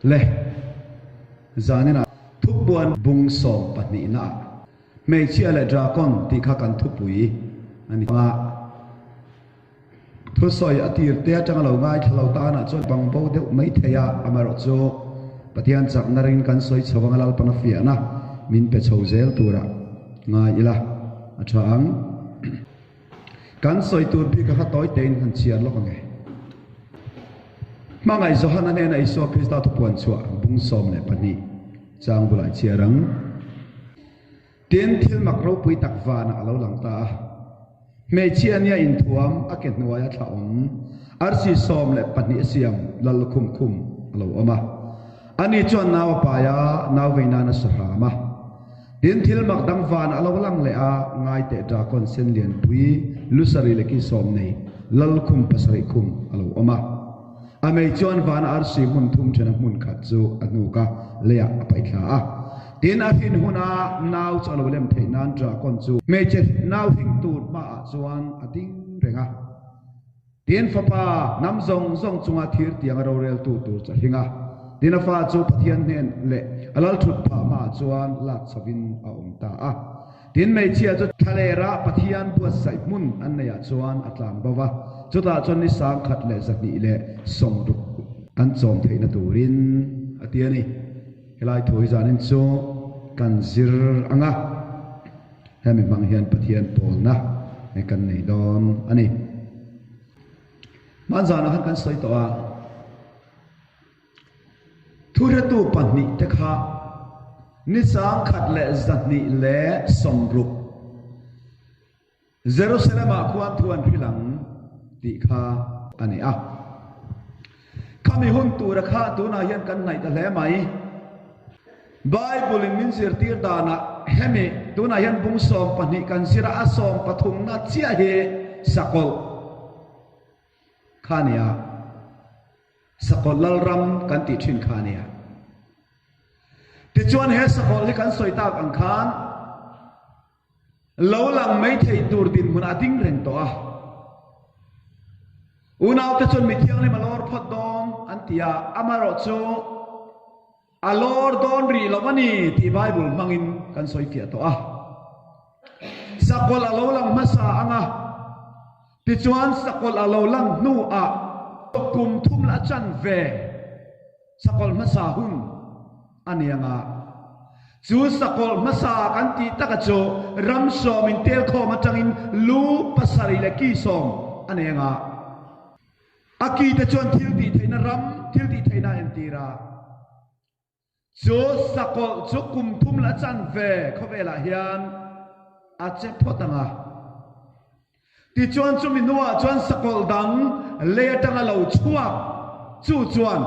Le zaninah Thupuan bung sawmpahnihnaah Hmeichhia leh Drakon tih kha kan thupui a ni a. Thusawi a tir te atanga lo ngaithla lo tanah chuan bang bo deuh mai thei a, amaherawhchu Pathian chakna ring kan sawi chho anga Lalpan a fiahna min pe chho zel turah ngai ila a tha ang. Kan sawi tur bik a kha tawi tein han chhiar lawk ang e. Hmangaih Johana hnena Isua Krista thupuan chhuah bung 12 chang bulah i chhiar ang. Tin, thil mak ropui tak vanah a lo lang ta a. Hmeichhia nia inthuam a ke hnuaia thla awm, arsi 12 a siam lal lukhum khum a lo awm a. Ani chuan nau a pai a, nau vei nan a sa hram a. Tin, thil mak dang vanah a lo lang leh a, ngaiteh drakon sen lianpui, lusari leh ki sawm nei, lal lukhum pasarih khum a lo awm a. A mei chuan vana arsi hmun thum thena hmun khat chu a hnuk a, leiah a paih thla a. Tin, a hrin huna nau chu a lo lem theih nan drakon chu hmeichhe nau hring tur hmaah chuan a ding reng a. Tin, fapa hnam zawng zawng chunga thir tianga roreltu tur chu a hring a. Tin, a fa chu Pathian hnen leh a lalthut phah hmaah chuan lak chhovin a awm ta a. Tin, hmeichhia chu thlalera Pathian buatsaih hmun an neihah chuan a tlan bo va, chutah chuan ni 1160 an chawm theihna turin a ti a ni. Helai thu hi zanin chu kan zir ang a, hemi hmang hian Pathian pawlna kan nei dawn a ni. Hmanzanah khan kan sawi tawh a. Thuhretu pahnihte kha ni 1160 Jerusalem-ah khuan thu an hrilh ang tih kha a ni a. Khami hun tura kha tunah hian kan hnaih ta hle mai. Bible-in min zirtir danah hemi tunah hian bung 12 kan zir a, a sawm pathumna chiah hi sakawlh kha a ni a. Sakawlh Lalram kan tih thin kha a nia. Tichuan he sakawlh hi kan sawi tak ang khan lo lang mai thei tur dinhmun a ding reng tawh a. Unaute chuan mi thianghlim a lawr phawt dawn an ti a, amaherawhchu A lawr dawn rih lo a ni tih Bible hmangin kan sawi fiah tawh a. Sakawlh a lo lang hmasa ang a, tichuan sakawlh a lo lang hnuah kum thum la chan ve sakawlh hmasa hun a ni ang a. Chu sakawlh hmasa kan tih taka chu ram sawmin telkhawm atangin lu pasarih leh ki sawm a nei ang a. A ki te chuan thil tih theihna ram thil tih theihna a entir a. Chu sakawlh chu kum thum la chan ve khawvelah hian a che phawt ang a. Tichuan chumi hnuah chuan sakawlh dang lei atanga lo chhuak chu chuan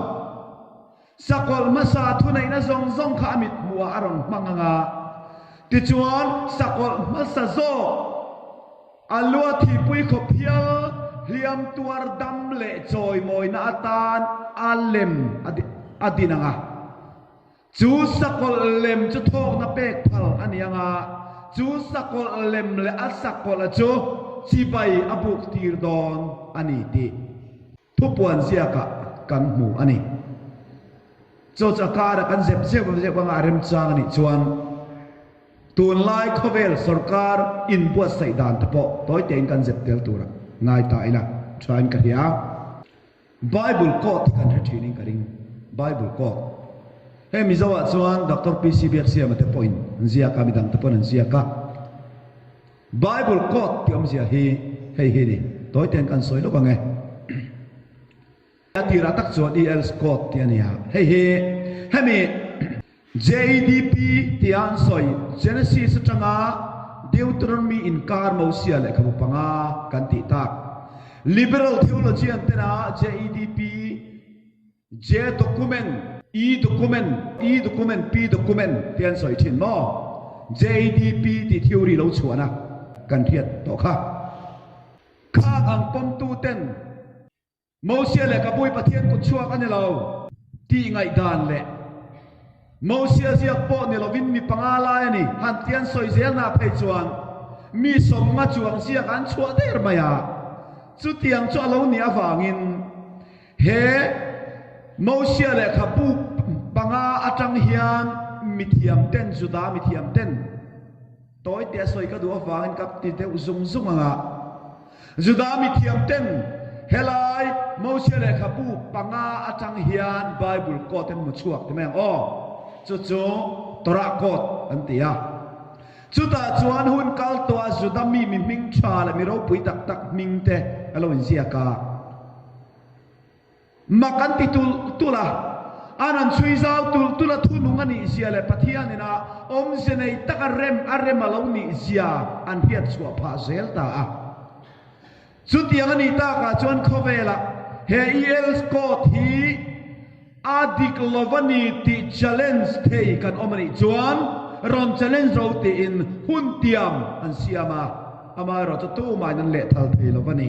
sakawlh hmasa thuneihna zawng zawng kha a mit hmuhah a rawn hmang ang a. Tichuan sakawlh hmasa zawk A lua thihpui khawp hial hliam tuar dam leh chawimawina atan a lem a din ang a. Chu sakawlh lem chu thawkna pek phal a ni ang a, chu sakawlh lem leh a sakawlh chu chibai a buk tir dawn a ni tih thupuan ziakah kan hmu a ni. Chaw chu a karah kan zep zeuh zeuh anga a remchang a nih chuan Tunlai khawvel sorkar inbuatsaih dan te pawh tawi tein kan zep tel tura ngai ta ila thain ka hria. Bible code hi kan hre thinin ka ring. Bible code. Hei Mizo ah chuan Doctor PC Biaksiama te pawhin an ziak a, midang te pawhin an ziak a. Bible code tih awmzia hi hei hi ni. Tawi tein kan sawi lawk ang e. A tirah tak chuan EL Scott tih a ni a, hei hi hemi JEDP tia an sawi Genesis atanga Deuteronomy inkar Mosia lehkhabu panga kan tih tak Liberal theologian tena JEDP, J document, E document, E document, P document tia an sawi thin maw? JEDP tih theory lo chhuahna kan hriat tawh kha. Khang ang pawmtu ten Mosia leh ka Bawi Pathian kut chhuak a ni lo tih ngaihdan leh Mosia ziak pawh ni lovin mi panga lai a ni han ti an sawi zelna phei chuan mi sawmnga chuang ziak an chhuah der mai a. Chutiang chu a lo nih avangin he Mosia lehkhabu. Panga atang hian mithiam ten, Juda mithiam ten, tawi te a sawi ka duh avangin ka ti deuh zung zung ang a. Juda mithiam ten helai Mosia lehkhabu panga atang hian Bible code an hmu chhuak ti mai ang aw. Chu chu Torah code an ti a. Chutah chuan hun kal tawha Juda mi mi hming tha leh mi ropui tak tak hming te a lo inziak a. Mak an ti tulh tulh a, an han chhui zau tulh tulh a, thunung a nih zia leh Pathian ina awmze nei taka rem a rem a lo nih zia an hriat chhuah phah zel ta a. Chutiang a nih takah chuan khawvelah he EL code hi a dik lo a ni tih challenge thei kan awm a nih chuan rawn challenge ro tiin hun tiam an siam a, amaherawhchu chu tumahin an lehthal thei lo a ni.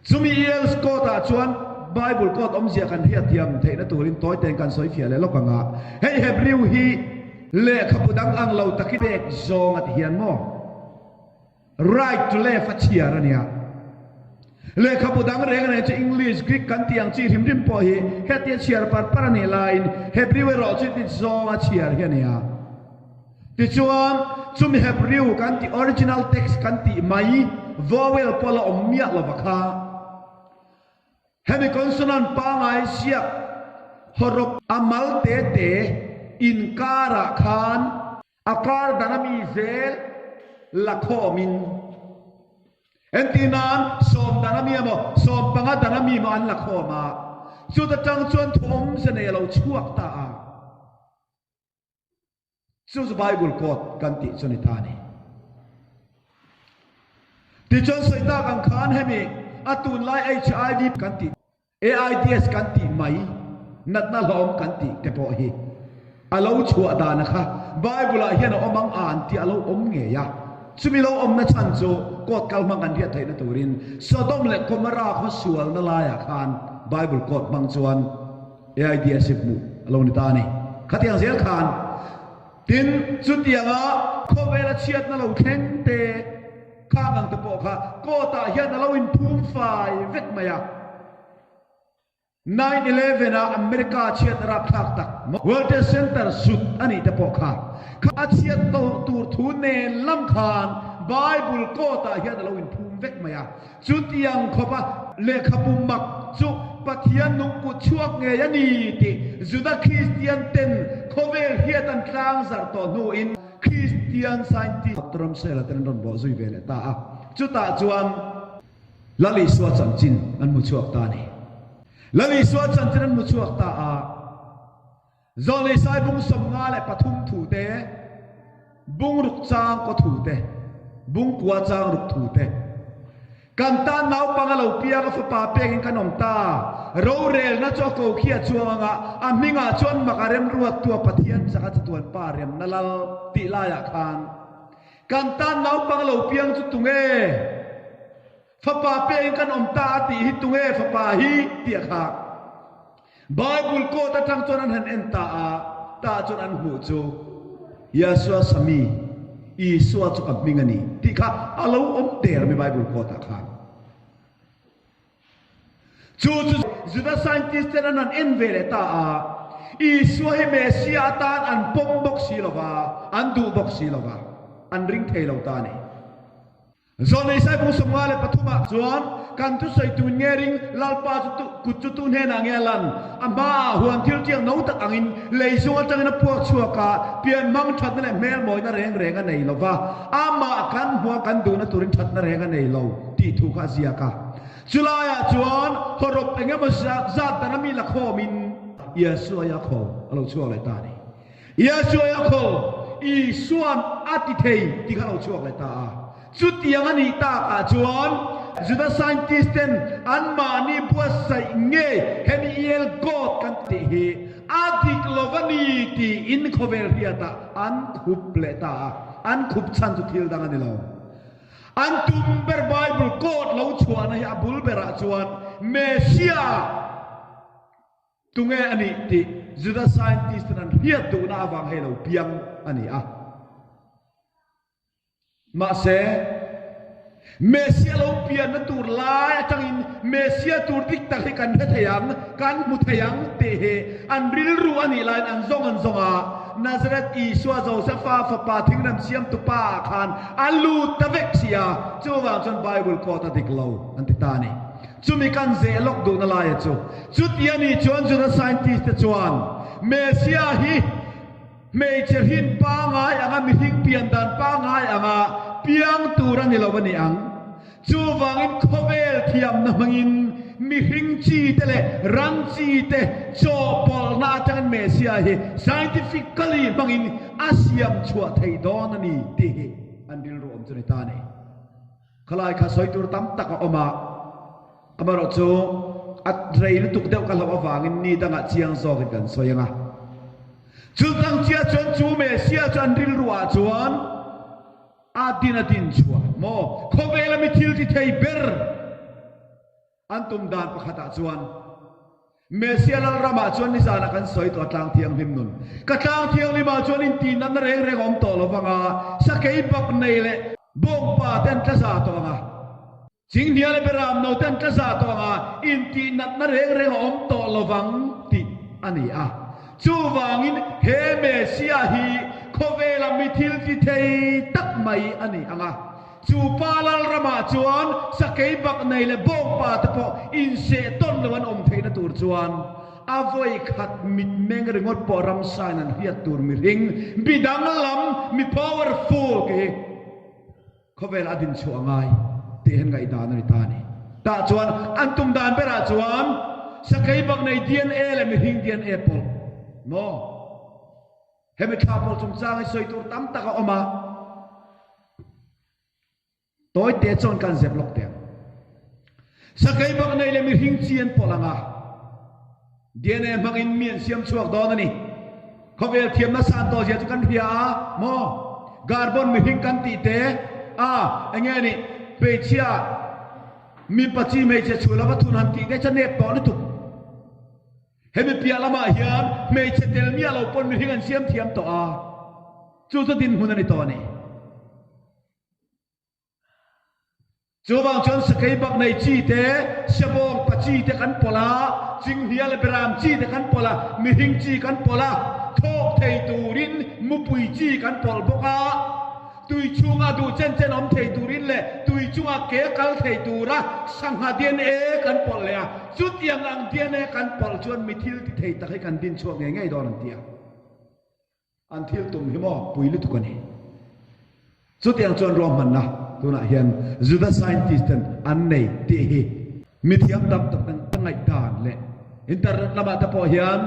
Chumi EL Scott ah chuan Bible code awmzia kan hriatthiam theihna turin tawi tein kan sawi fiah leh lawk ang a. Hei Hebrew hi lehkhabu dang ang lo takin pek zawng a ti hian maw? Right to left a chhiar a nia. Lehkhabu dang reng reng chu English, Greek kan tih ang chi hrim hrim pawh hi hetia chhiar par par a nih laiin Hebrew erawh chu ti zawng a chhiar hi a nia. Tichuan, chumi Hebrew kan tih original text kan tih mai vowel pawh la awm miah lova kha. Hemi consonant pangai ziak hawrawp a mal te te inkarah khan a kar dan a mi zel la khawmin entirnan 10 dan a mi emaw 15 dan a mi emaw an la khawm a, chuta tang chuan thu awmze nei a lo chhuak ta a. Chu chu Bible code kan tih chu ni ta a ni. Tichuan sawi tak ang khan hemi a tunlai HIV kan tih, AIDS kan tih mai, natna hlawm kan tih te pawh hi a lo chhuah dana kha Bible ah hian a awm ang an tih a lo awm ngei a. Chumi lo awmna chhan chu code kal hmang kan hriat theihna turin Sodom leh Gomorrah khaw sualna laiah khan Bible code hmang chuan AIDS hi hmuh a lo ni ta a ni. Khatiang zel khan tin chutianga khawvela chhiatna lo thleng te khang ang te pawh kha court ah hian a lo inphum fai vek mai a. 9/11 a America chhiatna rapthlak tak World Trade Center zut a nih te pawh kha kha a chhiat loh tur thu nen lam khan Bible court ah hian a lo inphum vek mai a. Chutiang khawpa lehkhabu mak chu Pathian nung kut chhuak ngei a ni tih Juda Kristian ten khawvel hriat an tlang zarh tawh hnuin Kristian scientist Ramsela ten an rawn bawh zui ve leh ta a. Chutah chuan Lal Isua chanchin an hmu chhuak ta a ni. Lal Isua chanchin an hmu chhuak ta a. Zawnei sai bung 53 thu te, bung ruk chang kaw thu te, bung kua chang ruk thu te. Kan tan naupang a lo piang a fapa pekin kan awm ta. Rorelna chu a ko khi a chuang anga a hmingah chuan mak a remruattu a Pathian chak a chatuan pa remna lal tih laiah khan kan tan naupang a lo piang chu tunge? Fapa pekin kan awm ta a tih hi tunge fapa hi tih a kha. Bible quote atang chuan an han en ta a, tah chuan an hmuh chu Yahshua Sami, Isua chu ka hming a ni tih kha a lo awm der mai Bible quote ah khan. Chu chu Juda scientist ten an han en ve leh ta a, Isua hi Messiah atan an pawm bawk si lo va, an duh bawk si lo va, an ring thei lo ta a ni. Zawnei Sai bung 53 ah chuan kan thusawi tun nge ring Lalpa chu tu kut chu tu hnenah nge a lan? A hmaah huan thil tiang no tak angin lei zung atangin a puak chhuak a, pian hmang thatna leh hmel mawina reng reng a nei lo va, amah kan hmua kan duhna turin thatna reng a nei lo tih thu kha a ziak a. Chulaiah chuan hawrawp eng emaw zat dang a mi la khawmin Yeshua Yaakov a lo chhuak leh ta a ni. Yahshua Yaakov, Isua'n a ti thei tih kha lo chhuak leh ta a. Chutiang a nih takah chuan Juda scientist ten anmahni buatsaih ngei hemi EL God kan tih hi a dik lo a ni tiin khawvel hriatah an khup leh ta a. An khup chhan chu thil dang a ni lo. An tum ber Bible code lo chhuahna hi a bul berah chuan Messiah, Tunge a nih tih Juda scientist ten an hriat duhna avang hei lo piang a ni a. Mahse, Messia lo pianna tur lai atangin Messia tur dik tak hi kan hre thei ang, kan hmu thei ang tih hi an rilru a nih laiin an zawng an zawng a. Nazareth Isua Josefa fapa thingrem siamtu pa ah khan a lut ta vek si a, chuvang chuan Bible quote a dik lo an ti ta a ni. Chumi kan zeh lawk duhna laia chu chuti a nih chuan Juda scientist te chuan Messia hi Hmeichhe hrin pangai anga mihring pian dan pangai anga piang tur a ni lo a ni ang. Chuvangin khawvel thiamna hmangin mihring chi te leh ram chi te chawhpawlhna atangin Messiah hi scientifically hmangin a siam chhuah thei dawn a ni tih hi an rilru awm chu ni ta a ni. Khalai kha sawi tur tam tak a awm a, amaherawh chu a rei lutuk deuh ka hlauh avangin ni dangah chiang zawkin kan sawi ang a. Chutang chiah chuan chu Messiah chu an rilru ah chuan a din a din chhuah maw? Khawvela mi thil ti thei ber An tum dan pakhatah chuan, Messia lal ramah chuan nizanah kan sawi tawh a tlang thianghlim nun. Ka tlang thianghlimah chuan intihnatna reng reng a awm tawh lo vang a, sakei bak nei leh bawngpa te an tla za tawh ang a, chinghnia leh beram no te an tla za tawh ang a, intihnatna reng reng a awm tawh lo vang tih a ni a. Chuvangin he Messia hi khawvela mi thil ti thei tak mai a ni ang a. Chu pa Lalramah chuan sakei bak nei leh bawngpa te pawh inseh tawn lo an awm theihna tur chuan a vawi khat mitmeng ringawt pawh ramsain an hriat tur mihring mi danglam, mi powerful khi khawvel a din chhuah a ngai tih hian ngaihdan a ni ta a ni. Tah chuan an tum dan berah chuan sakei bak nei DNA leh mihring DNA pawlh maw? Hemi thla pawl chungchang hi sawi tur tam tak a awm a, tawite chuan kan zep lawk teh ang. Sakei bak nei leh mihring chi an pawlh ang a, DNA hmangin mi an siam chhuak dawn a ni. Khawvel thiamna san tawh zia chu kan hria a maw? Carbon mihring kan tih te a, enge nih hmeichhia mipa chi hmeichhe chhul lova thun han tih te chu a nep tawh lutuk. Hemi piah lamah hian hmeichhe tel miah lo pawn mihring an siam thiam tawh a, chu chu dinhmun a ni tawh a ni. Chuvang chuan sakei bak nei chi te, siabawng pa chi te kan pawlh a, chinghnia leh beram chi te kan pawlh a, mihring chi kan pawlh a, thawk thei turin mupui chi kan pawlh bawk a. Tui chhunga duh chen chen awm thei turin leh tui chunga ke kal thei tura sangha DNA kan pawlh leh a, chutiang ang DNA kan pawlh chuan mi thil ti thei tak hi kan din chhuak ngei ngei dawn an ti a. An thil tum hi maw pui lutuk a ni. Chutiang chuan ruahmanna tunah hian Juda scientist ten an nei tih hi mithiam tam tak ten a ngaihdan leh internet lamah te pawh hian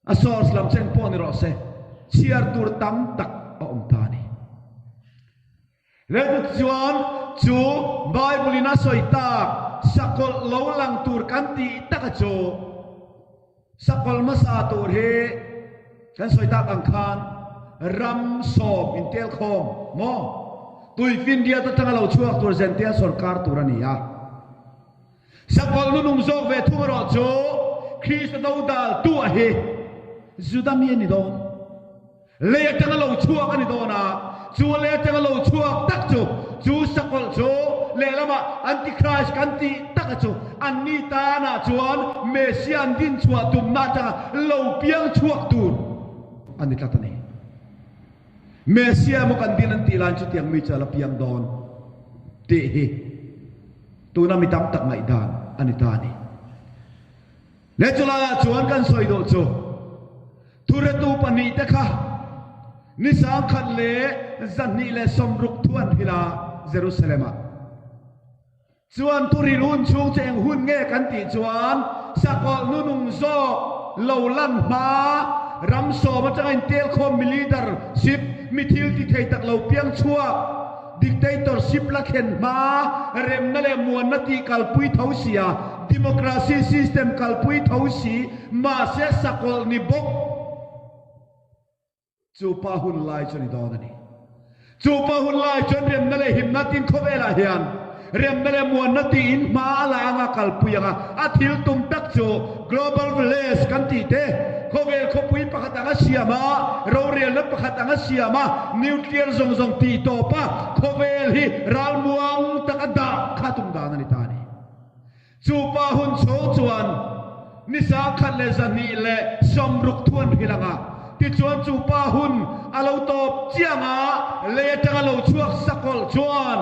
A source lam chen pawh ni rawh se, chhiar tur tam tak a awm ta a ni. Lehkut chuan chu Bible in a sawi tak sakawlh lo lang tur kan tih taka chu sakawlh hmasa tur hi kan sawi tak ang khan ram sawm intelkhawm maw tuifinriat atanga lo chhuak tur Zential sawrkar tur a ni a. Sakawlh nunung zawk ve thung erawh chu Krista dodal tu a hi Juda mi a ni dawn. Lei atanga lo chhuak a ni dawn a, chu lei atanga lo chhuak tak chu, chu sakawlh chu lehlamah Antichrist kan tih tak a chu anni tanah chuan Messiah an dinchhuah tumna atanga lo piang chhuak tur a ni tlat a ni. Messiah emaw kan din an tih laiin chutiang mi chu a la piang dawn tih hi Tuna mi tam tak ngaihdan a ni ta a ni. Le chulaiah chuan kan sawi duh chu thuretu pahnihte kha ni 1260 thu an hrilh a Jerusalem-ah. Chuan thuril hun chhung chu eng hun nge kan tih chuan sakawlh nunung zawk lo lan hma ram sawm atanga intelkhawm mi leadership mi thil ti thei tak lo piang chhuak Dictatorship la thlen hma, remna leh muanna tih kalpui tho si a, democracy system kalpui tho si, mahse sakawlh ni bawk chu pa hun lai chu a ni dawn a ni. Chu pa hun lai chuan remna leh himna tin khawvelah hian. Remna leh muanna tiin hma a la anga kalpui anga a thil tum tak chu Global Village kan tih te, khawvel khawpui pakhat anga siam a, rorelna pakhat anga siam a, nuclear zawng zawng tih tawp a, khawvel hi ralmuang tak a dah kha tum dan a ni ta a ni. Chu pa hun chho chuan ni 1260 thu an hrilh ang a, tichuan chu pa hun a lo tawp chiang a, lei atanga lo chhuak sakawlh chuan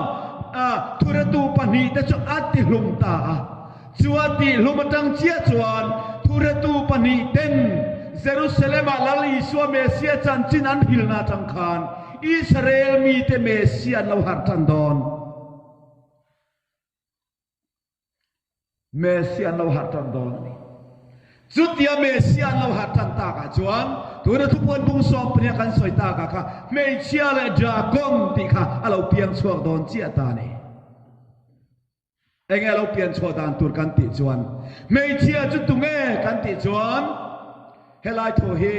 thuretu pahnihte chu a tihlum ta a. Chu a tihlum atang chiah chuan thuretu pahnihten Jerusalem-ah Lal Isua Messiah chanchin an hrilhna atang khan Israel mite Messiah an lo harh tan dawn. Messi an lo harh tan dawn a ni. Chutia Messi an lo harh tan takah chuan tuna thupuan bung sawmpahnih a kan sawi takah kha hmeichhia leh dragon tih kha a lo piang chhuak dawn chiah ta a ni. Enge a lo pian chhuah dan tur kan tih chuan hmeichhia chu tunge kan tih chuan helai thu hi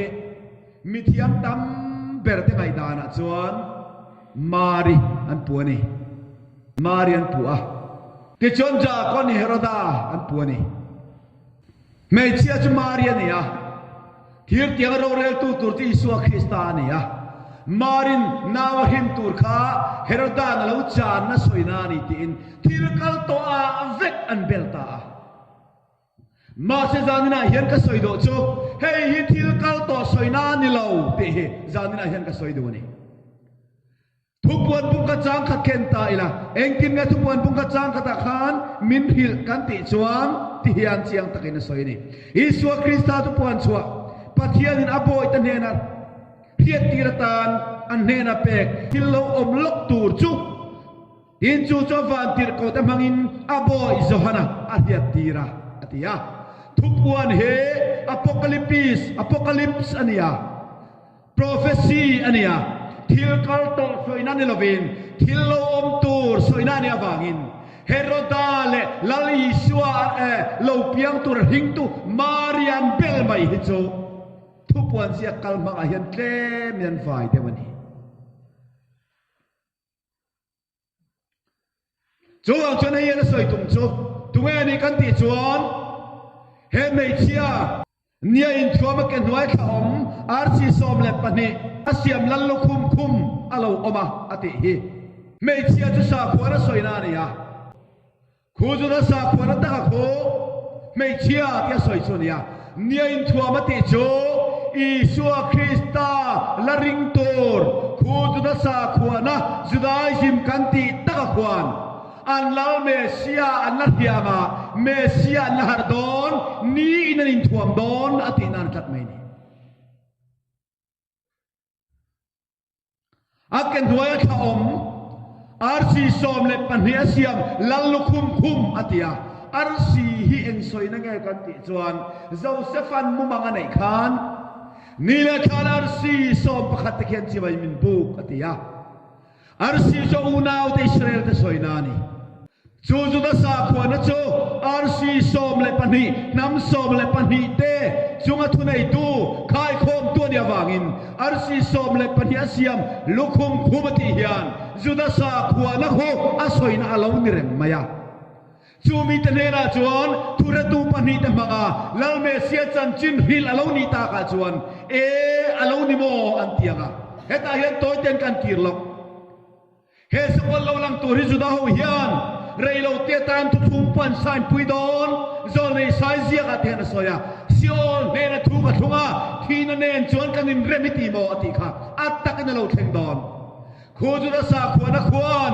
mithiam tam ber te ngaihdanah chuan Mari an pu a ni. Mari an puh a, tichuan Jakon Heroda an puh a ni. Hmeichhia chu Mari a ni a, thirtianga roreltu tur chu Isua Krista a ni a. Marin nau a hrim tur kha Heroda'n a lo channa sawina a ni tiin thil kal tawh ah vek an bel ta a. Mahse zaninah hian ka sawi duh chu hei hi thil kal tawh sawina a ni lo tih hi zaninah hian ka sawi duh a ni. Thupuan bung kha chang khat khen ta ila, engtin nge thupuan bung kha chang khatah khan min hrilh kan tih chuan ti hian chiang takin a sawi a ni. Isua Krista thupuan chhuah Pathianin a bawihte hnena hriattir atan an hnena pek thil lo awm lawk tur chu tin chu chu a vantirhkohte hmangin a bawih Johana a hriattir a, a ti a. Thupuan hi Apocalypse, Apocalypse, a ni a. Prophecy a nia, thil kal tawh sawina ni lovin thil lo awm tur sawina a nih avangin Heroda leh Lal Isua lo piang tur a hringtu Mari an bel mai hi chu thupuan ziak kal hmangah hian tlemin an vai deuh a ni. Chuvang chuan hei hian a sawi tum chu tunge a nih kan tih chuan he hmeichhia nia inthuam a ke hnuai thla awm arsi 12 a siam lal lukhum khum a lo awm a a tih hi hmeichhia chu sakhuan a sawina a ni a. Khu chu na sakhua na taka khu hmeichhia tia sawi chu a ni a. Nia inthuam a tih chu Isua Krista la ring tur khu chu na sakhua na Judaism kan tih taka khuan an lal Messia an la hriam a, Messia an la harh dawn, niin an inthuam dawn a tih nan tlat mai a ni. A ke hnuaia thla awm arsi 12 a siam lal lukhum khum a ti a. Arsi hi eng sawina nge kan tih chuan Joseph-a'n mumang a neih khan ni leh thlan arsi 11 te khian chibai min buk a ti a. Arsi chu a unaute Israel te sawina a ni. Chu Juda sakhuana chu arsi 12, hnam 12 te chunga thuneitu, khaikhawmtu a nih avangin arsi 12 a siam lukhum khum a tih hian Juda sakhuana khu a sawina a lo ni reng mai a. Chu mite hnenah chuan thuretu pahnih te hmanga Lal Messia chanchin hrilh a lo nih takah chuan, E, a lo ni maw? an ti ang a. Hetah hian tawite'n kan kir lawk. He sakawlh lo lang tur hi Juda ho hian rei lo te atan thuthlung pawh an sign pui dawn, Zawlnei Isai ziakah te hian a sawi a, Seol hnena thu ka thlung a, thihna nen chuan kan inrem i ti maw a tih kha a takin a lo thleng dawn. Khu Juda sakhuana khuan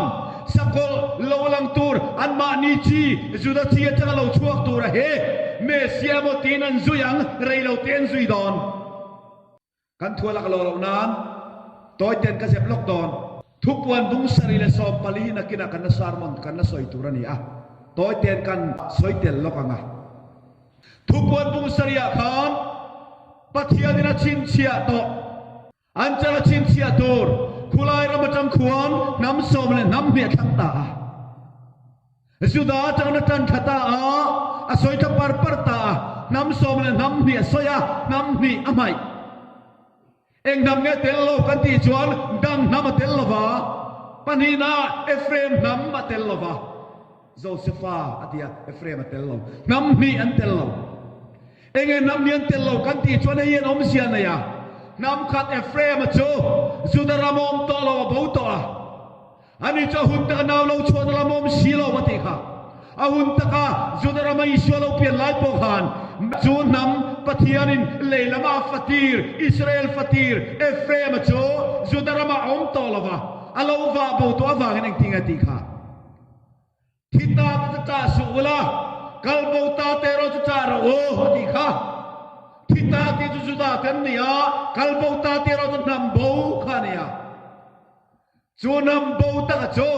sakawlh lo lang tur anmahni chi Juda chi atanga lo chhuak tur a he Messia emaw tiin an zui ang, rei lo te an zui dawn. Kan thu a lak lo loh nan tawite'n ka zep lawk dawn. Thupuan bung 7 14 nakinah kan la sermon kan la sawi tur a ni a, tawite'n kan sawi tel lawk ang a. Thupuan bung sarihah khan Pathianin a chhinchhiah tawh, an chal a chhinchhiah tur khulai ram atang khuan hnam sawm leh hnam hnih a thlang ta a. Juda atangin a tan thla ta a, a sawi thla par par ta a, hnam sawm leh hnam hnih a sawi a, hnam hnih a hmaih. Eng hnam nge tel lo kan tih chuan Dan hnam a tel lo va, pahnihna Ephraim hnam a tel lo va. Josefa a ti a, Ephraim a tel lo. Hnam hnih an tel lo. Enge hnam hnih an tel lo kan tih chuan hei hian awmzia a nei a. Hnam khat Ephraim-a chu Juda ram a awm tawh lo, a bo tawh a. Ani chu a hun taka nau lo chhuahna lam a awm si lo a tih kha. A hun taka Juda rama Isua lo pian lai pawh khan chu hnam Pathianin lei lama a fatir, Israel fatir Ephraim-a chu Juda ramah a awm tawh lo va, a lo vah bo tawh avangin engtin nge tih kha. Thi ta te chu chah suh ula, kal bo ta te erawh chu chah rawh u, a tih kha. Thi ta tih chu Juda te an ni a, kal bo ta tih erawh chu hnam bo kha a ni a. Chu hnam bo taka chu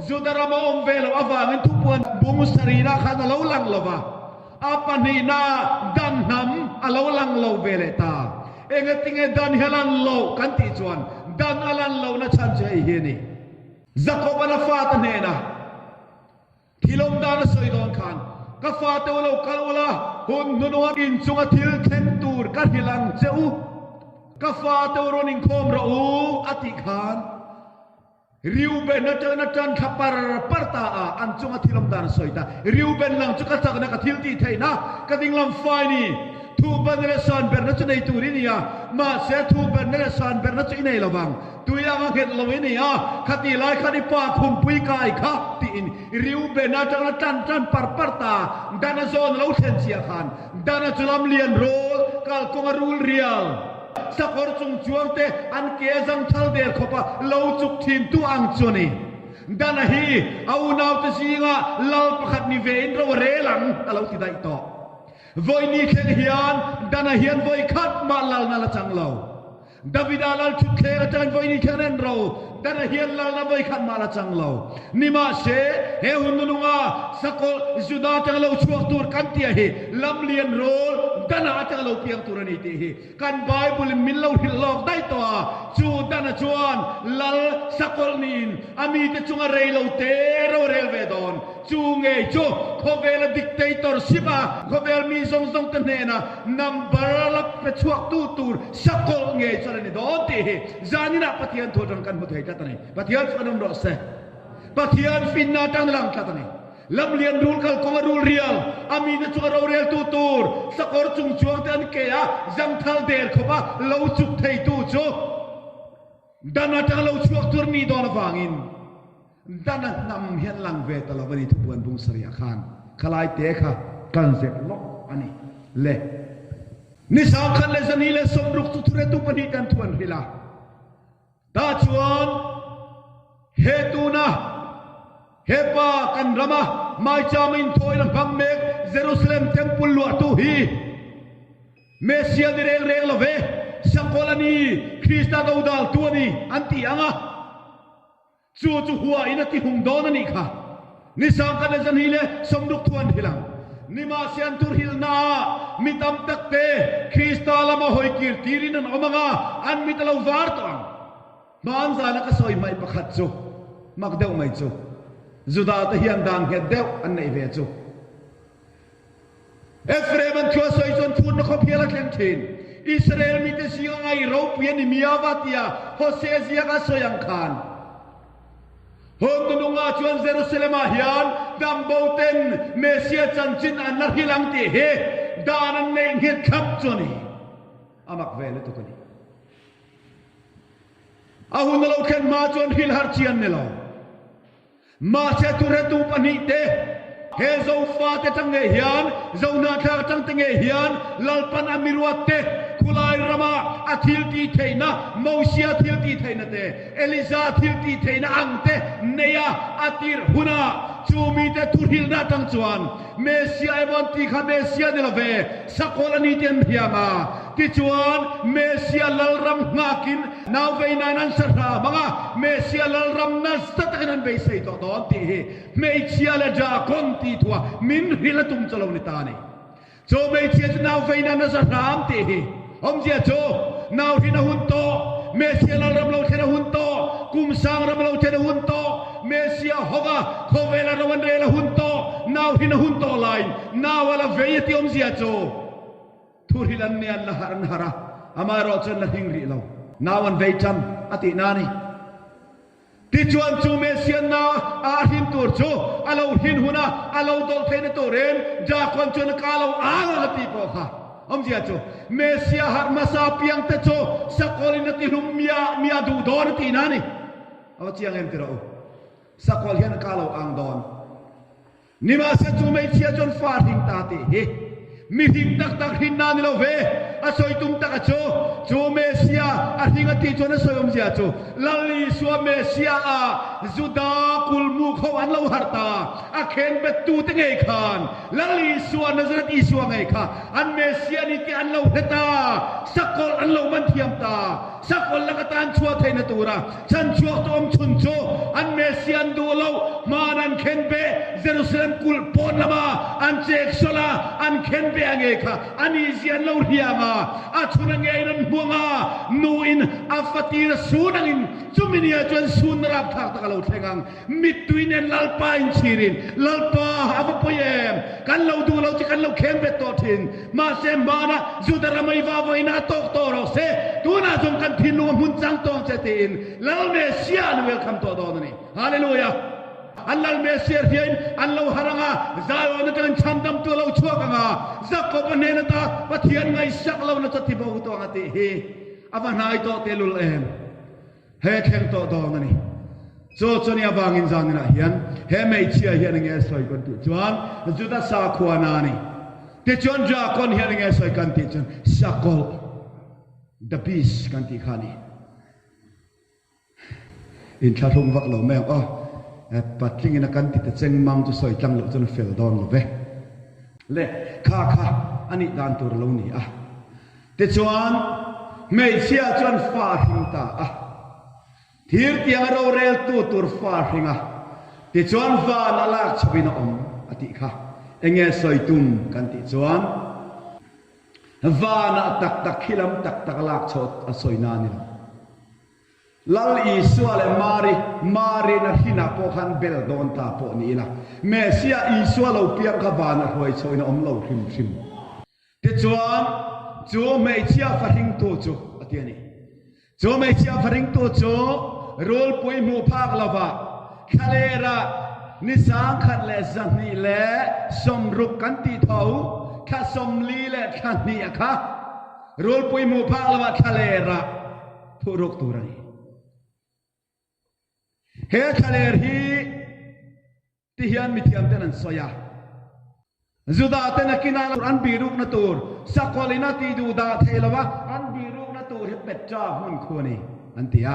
Juda rama awm ve loh avangin thupuan bung sarihna khan a lo lang lo va, a pahnihnaah dan hnam a lo lang lo ve leh ta. Engatinge dan hi a lan loh kan tih chuan dan a lan lohna chhan chu hei hi a ni. Jakob-a'n a fate hnena thil awm dan a sawi dawn khan, Ka fate u lo kal ula, hun hnununga inchunga thil thleng tur ka hrilh ang che u. Ka fate u rawn inkhawm rawh u, a tih khan Reuben atangin a tan thla par par ta a, an chunga thil awm dan a sawi ta. Reuben lang chu ka chakna, ka thil tih theihna, ka dinglam fai ni. Thuhbanna leh sanberna chu nei tur i ni a, mahse thuhbanna leh sanberna chu i nei lo vang. Tui anga nghet lo i ni a, khati lai khan i pa khumpui kai kha tiin Reuben atanga tan tan par par ta Dana zawn a lo thlen chiah khan Dana chu lam lian rul, kalkawnga rul rial, sakawr chung chuang te an ke a zang thal der khawp a lo chuk thin tu ang chu a ni. Dana hi a unaute zinga lal pakhat ni ve in ro a rel ang a lo ti daih tawh. Vawi ni thleng hian Dana hian vawi khat mah lalna la chang lo. Davida lal thutthleng atangin vawi ni thleng an ro. Dana hian lalna vawi khat mah la chang lo. Nimahse, he hun nununga sakawlh Juda atanga lo chhuak tur kan tia hi lamlian rawl Dana atanga lo piang tur a ni tih hi kan Bible in min lo hrilh lawk daih tawh a. Chu Dana chuan lal sakawlh niin a mite chunga rei lo te ro a rel ve dawn. Chu ngei chu khawvela dictatorship a khawvel mi zawng zawng te hnena number la pe chhuak tu tur sakawlh ngei chuan a ni dawn tih hi zaninah Pathian thu atang kan hmu thei tlat a ni. Pathian chu kan awm rawh se. Pathian finna atang lang tlat a ni. Lamlian rul kalkawng a rul rial, a mite chunga rorel tu tur sakawr chung chuang te an ke a zangthal der khawp a lo chuk thei tu chu dan atanga lo chhuak tur ni dawn avangin Dan a hnam hian lang ve ta lo a ni thupuan bung sarih ah khan khalai te kha kan zep lawk a ni le. Ni sangkhat leh zani leh sawmruk chu thuretu pahnihte an thu an hrilh a, tah chuan he tuna he pa kan rama maichama inthawina hmang mek Jerusalem Temple luahtu hi Messia ni reng reng lo ve, Sakawlh a ni, Krista dodaltu a ni an ti ang a. Chu chu hua in a ti hung dawn a nih kha. Ni sangkhat leh zanhi leh sawmruk thu an hrilh ang. Nimahse an tur hrilhna ah mi tam tak te Krista lama hawi kir tirin an awm ang a, an mit a lo var tawh ang. Hmaan zana ka sawi hmaih pakhat chu mak deuh mai chu Juda te hian dan nghet deuh an neih ve chu. Ephraim an thu a sawi chuan phutna khawp hial a thleng thin. Israel mite zinga ngai ropui a ni miau va tia Hosea ziak a sawi ang khan. Hawntununga chuan Jerusalem-ah hian dambo ten Messia chanchin an la hrilh ang tih hi dan an neih nghet thlap chu a ni. A mak ve lutuk a ni. A hun a lo thlen hma chuan hrilh har chi an ni lo. Mahse thuhretu pahnihte, he Zofate atang ngei hian, Zohnahthlak atang te ngei hian Lalpan a miruatte khulai rama a thil tih theihna, Mosia thil tih theihna te, Eliza thil tih theihna ang te neia a tirh hunah chu mite thuhrilhna atang chuan Messia emaw an tih kha Messia ni lo ve, Sakawlh a ni tih an hria ang a. Tichuan, Messia Lalram nghakin nauveinain an sa hram ang a, Messia Lalram nasa takin an beisei tawh dawn tih hi hmeichhia leh Drakon tih thuah min hrilh a tum chu lo ni ta a ni. Chu hmeichhia chu nauveinain a sa hram tih hi awmzia chu nauhrin a hun tawh, Messia Lalram lo thlen a hun tawh, kum sang ram lo thlen a hun tawh, Messia hova khawvela ro an rel a hun tawh, nauhrin a hun tawh laiin nau a la vei a tih awmzia chu. Thuhril an nia an la harh an harh a, amaherawh chuan la hling rih lo. Nau an vei tan a tih na a ni. Tichuan chu Messiah-na a hrin tur chu a lo hrin huna a lo dawlh theihna turin Drakon chuan a ka lo ang ang a tih pawh kha. Awmzia chu Messiah harh hmasa piangte chu sakawlin a tihlum miah miah duh dawn a tihna a ni. A va chiang em ti rawh u. Sakawlh hian a ka lo ang dawn. Nimahse chu hmeichhia chuan fa hring ta tih hi mi hring tak tak hrinna a ni lo ve. A sawi tum taka chu, chu Mesia a hring a tih chuan a sawi awmzia chu Lal Isua Mesia ah Juda kulmuk ho an lo harh ta, a khen bettute ngei khan Lal Isua, Nazareth Isua ngei kha an Mesia a ni tih an lo hre ta, sakawlh an lo man thiam ta. Sakawlh laka tan chhuah theihna tura chhanchhuak tu awm chhun chu an Messiah an duh lo, hmaan an khen beh, Jerusalem kulh pawn lama an chek sawlh a, an khen beh a ngei kha a ni zia an lo hria ang a, a chhun a ngeiin an hmuang a, nu in a fatir a sun angin chumi nia chuan sunna rapthlak tak a lo thleng ang. Mittui nen Lalpa inchhirin, Lalpa, a va pawi em? Kan lo duh lo che, kan lo khem bet tawh thin. Mahse, hmanah Juda rama i va vawiin a tawk tawh rawh se, tunah zawng kan thinlung a hmun chang tawh ang che tiin Lal Messiah an welcome tawh dawn a ni. Hallelujah! An Lal Messiah hriain an lo harh ang a, Zion atangin chhandamtu a lo chhuak ang a, Jakob-a hnen ata Pathian ngaihsak lohna chu a ti bo tawh ang a tih hi a va hnai tawh tehlul em? He thleng tawh dawn a ni. Chaw chawni avangin zaninah hian he hmeichhia hian enge sawi kan tih chuan Juda sakhuana a ni. Tichuan Drakon hian enge sawi kan tih chuan sakawlh, the beast, kan tih kha a ni. Inthlahrung vak lo mai ang aw. Patlingin a kan ti ta cheng mang chu sawi tlang loh chuan a fel dawn lo ve. Le kha kha a nih dan tur a lo ni a. Tichuan, hmeichhia chuan fa a hring ta a, thir tianga roreltu tur fa a hring a, tichuan van a lak chhoin a awm a tih kha enge sawi tum kan tih chuan vanah tak tak khi lam tak tak a lak chhoh a sawi na a ni lo. Lal Isua leh Mari, Mari'n a hrinah pawh khan bel dawn ta pawh ni ila, Messiah Isua lo piang kha vanah hruai chhoin a awm lo hrim hrim. Tichuan, chu hmeichhia fahringtu chu, a ti a ni. Chu hmeichhia fahringtu chu rulpui hmuh phak lovah thlalerah ni 1260 kan tih tho, thla 40 leh thla hnih a kha rulpui hmuh phak lovah thlalerah phuhruk tur a ni. He thlaler hi Ti hian mithiam ten an sawi a. Juda ten a kina an bihrukna tur sakawlh in a tih duh dah thei lo a, an bihrukna tur hi Petra hmun khu a ni an ti a.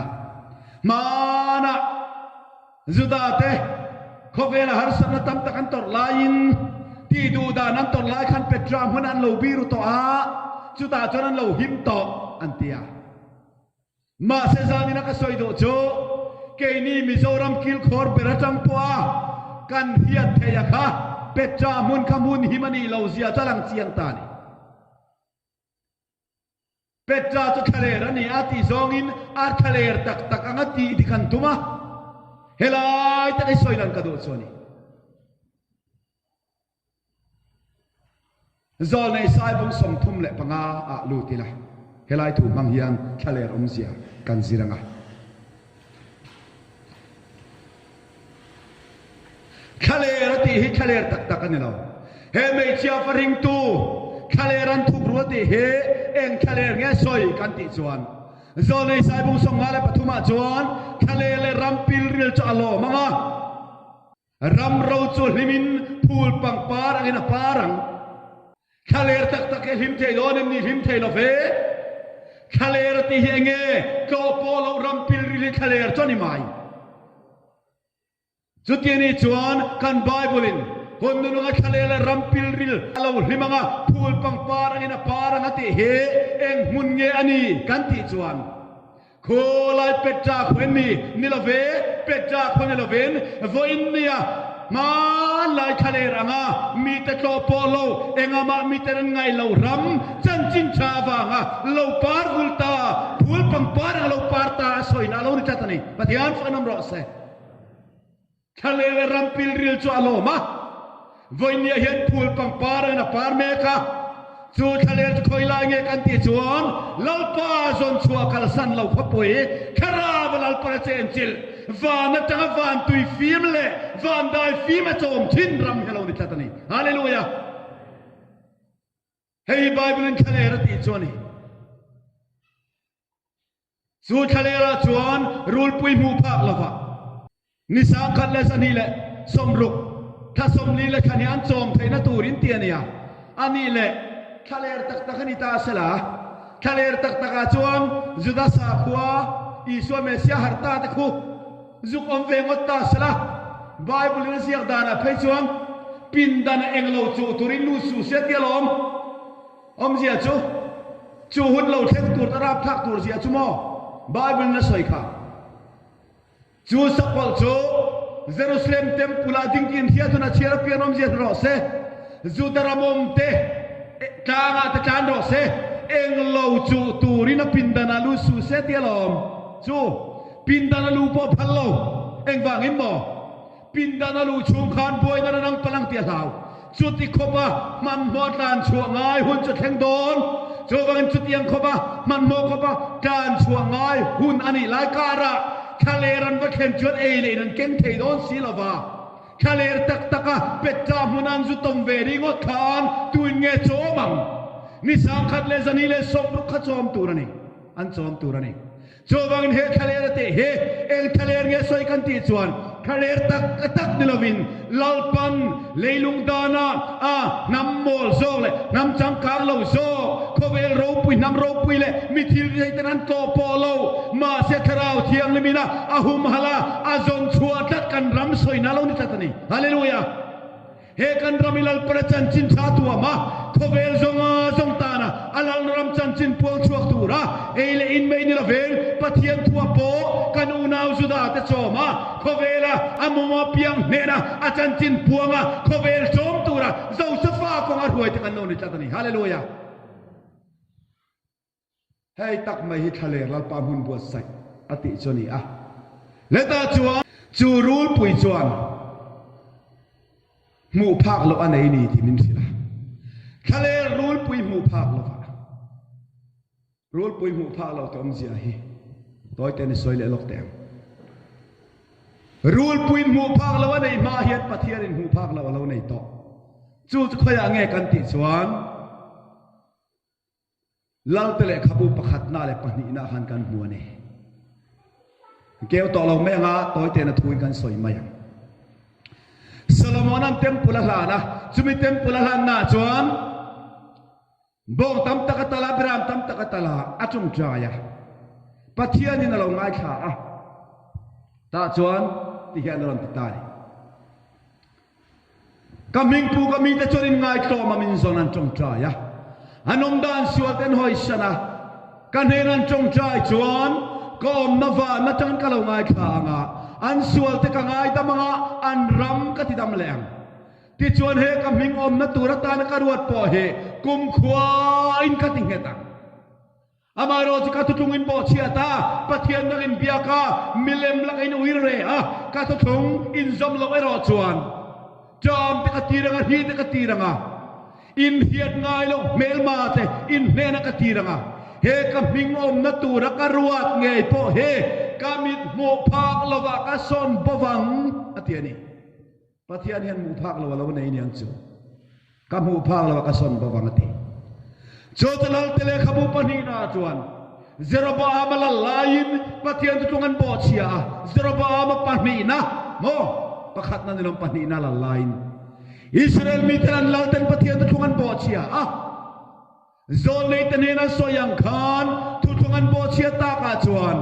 Hmanah Juda te khawvela harsatna tam tak an tawrh laiin tih duh dan an tawrh lai khan Petra hmun an lo biru tawh a, chutah chuan an lo him tawh an ti a. Mahse zanina ka sawi duh chu keini Mizoram kilkhawr ber atang pawha kan hriat theih a kha Petra hmun kha hmun him a nih lo zia chu a lang chiang ta a ni. Petra chu thlaler a ni a tih zawngin a thlaler tak tak anga tih dik an tum a, helai tak hi sawi lan ka duh chu a ni. Zawlnei Saibung 35 ah lut ila, helai thu hmang hian thlaler awmzia kan zir ang a. Thlaler a tih hi thlaler tak tak a ni lo. He hmeichhia fa ringtu thlaler an thuk ru a tih hi eng thlaler nge sawi kan tih chuan Zawlnei Saibung 53 ah chuan thlaler leh ram pilril chu a lawm ang a. Ram ro chu hlimin phul pangpar angin a par ang. Thlaler tak tak hi hlim thei dawn em ni? Hlim thei lo ve. Thlaler a tih hi enge? Tlawh pawh loh ram pilril hi thlaler chu a ni mai. Chuti anih chuan kan Bible in hun nununga thlaler leh ram pilril a lo hlim anga phul pangpar angin a par ang a tih hi eng hmun nge a ni kan tih chuan Khawlai Petra khua in mi ni lo ve, Petra khua ni lovin vawiin nia hmanlai thlaler anga mite tlawh pawh lo, engahmah miten an ngai lo ram chanchin tha avanga lo par vul ta, phul pangpar anga lo par ta a sawina a lo ni tlat a ni. Pathian chu an awm rawh se. Thlalel leh ram pilril chu a lawm a, vawinia hian phul pangpar angin a par mek a, chu thlalel chu khawi lai nge kan tih chuan Lalpa zawn chhuah kalsan lo khawpui Thlarau a Lalpan a chenchilh. Van atanga van tui fim leh van dai fim a chawm thin ram hi a lo ni tlat a ni. Hallelujah! Hei hi Bible in thlaler a tih chu a ni. Chu thlalerah chuan rulpui hmuh phak lovah ni 10,000 leh 260, thla 40 leh thla hnih an chawm theihna turin ti a ni a. A nih leh thlaler tak tak a ni ta a sela. Thlaler tak takah chuan Juda sakhua Isua Messiah harh ta te khu zuk awm ve ngawt ta a sela. Bible in a ziak danah phei chuan pindan a englo chuh turin lut suh se tia lawm. Awmzia chu, chu hun lo thleng tur te rapthlak tur zia chu maw Bible in a sawi kha. Chu sakawlh chu Jerusalem temple ah ding tiin hriat hun a chhiar apiang awmzia hre rawh se, Juda ram awm te tlang ah te tlan rawh se, eng lo chuh turin a pindan ah lut suh se tia lawm. Chu pindan a luh pawh phal lo, engvangin maw? Pindan a luh chhung khan buaina ran ang palang tih a hlau. Chuti khawpa hmanhmawh tlan chhuah ngai hun chu thleng dawn. Chuvangin chutiang khawpa hmanhmawh khawpa tlan chhuah ngai hun a nih lai karah thlaler an va thlen chuan ei leh in an keng thei dawn si lo va. Thlaler tak taka Petra hmuna an zu tawm ve ringawt khan tuin nge chawm ang? Ni 10,000 leh 260 kha chawm tur a ni. An chawm tur a ni. Chuvangin he thlaler a teh hi eng thlaler nge sawi kan tih chuan thlaler tak tak ni lovin Lalpan leilung dana a hnam mawl zawk leh hnam changkang lo zawk, khawvel ropui hnam ropui leh mi thil ri ten an tlawh pawh lo, mahse Thlarau Thianghlim ina a humhalh a, a zawn chhuah tlat kan ram sawina lo ni tlat a ni. Hallelujah! He kan ram i Lalpan a chanchin tha tuam a, khawvel zawnga zawng tana a Lalram chanchin puang chhuak tura ei leh in mai ni lovin Pathian thua pawh kan unau Juda te chawm a, khawvela a mawma piang hnena a chanchin puang a, khawvel chawm tura Josefa kawnga hruai te kan lo ni tlat a ni. Hallelujah! Hei tak mai hi thlaler Lalpa hmun buatsaih a tih chu a ni a. Hetah chuan chu rulpui chuan hmuh phak loh a nei ni tih min hrilh a. Thlaler rulpui hmuh phak lovah rulpui hmuh phak loh te awmzia hi tawi te ni sawi leh lawk teh ang. Rulpui hmuh phak loh a neih hma hian Pathianin hmuh phak loh a lo nei tawh. Chu chu khawiah nge kan tih chuan Lalte lehkhabu pakhatna leh pahnihna khan kan hmu a ni. Keu tawh lo mai anga tawi tena thuin kan sawi mai ang. Solomona'n temple a hlan a, chumi temple a hlannaah chuan bawng tam tak a tal a, beram tam tak a tal a, a tawngtai a. Pathianin a lo ngaithla a, tah chuan ti hian a rawn ti ta a ni. Ka hmingpu ka mite chuan in ngaitlawm a min zawn an tawngtai a, an awmdan sual te an hawisan a, ka hnen an tawngtai chuan ka awmna van atangin ka lo ngaithla ang a, an sual te ka ngaidam ang a, an ram ka tidam leh ang. Tichuan he ka hming awmna tur atana ka ruat pawh hi kumkhua in ka ti nghet ang. Amaherawh chu ka thuthlung in bawhchhiat a, Pathian dang in biak a, milem lak in ui re a, ka thuthlung in zawm loh erawh chuan ṭam te ka tir ang a, hri te ka tir ang a, in hriat ngai loh hmelma te in hnenah ka tir ang a, he ka hming awmna tura ka ruat ngei pawh hi ka mit hmuh phak lovah ka sawn bo vang, a ti a ni. Pathian hian hmuh phak lo a lo nei niang chu. Ka hmuh phak lo a ka sawn bawk ang a ti. Chu chu Lalte lehkhabu pahnihnaah chuan Jeroboama lal laiin Pathian thuthlung an bawhchhia a, Jeroboama pahnihna maw pakhatna ni lawm pahnihna lal laiin Israel miten an lalten Pathian thuthlung an bawhchhia a, Zawlneite hnena sawi ang khan thuthlung an bawhchhiat takah chuan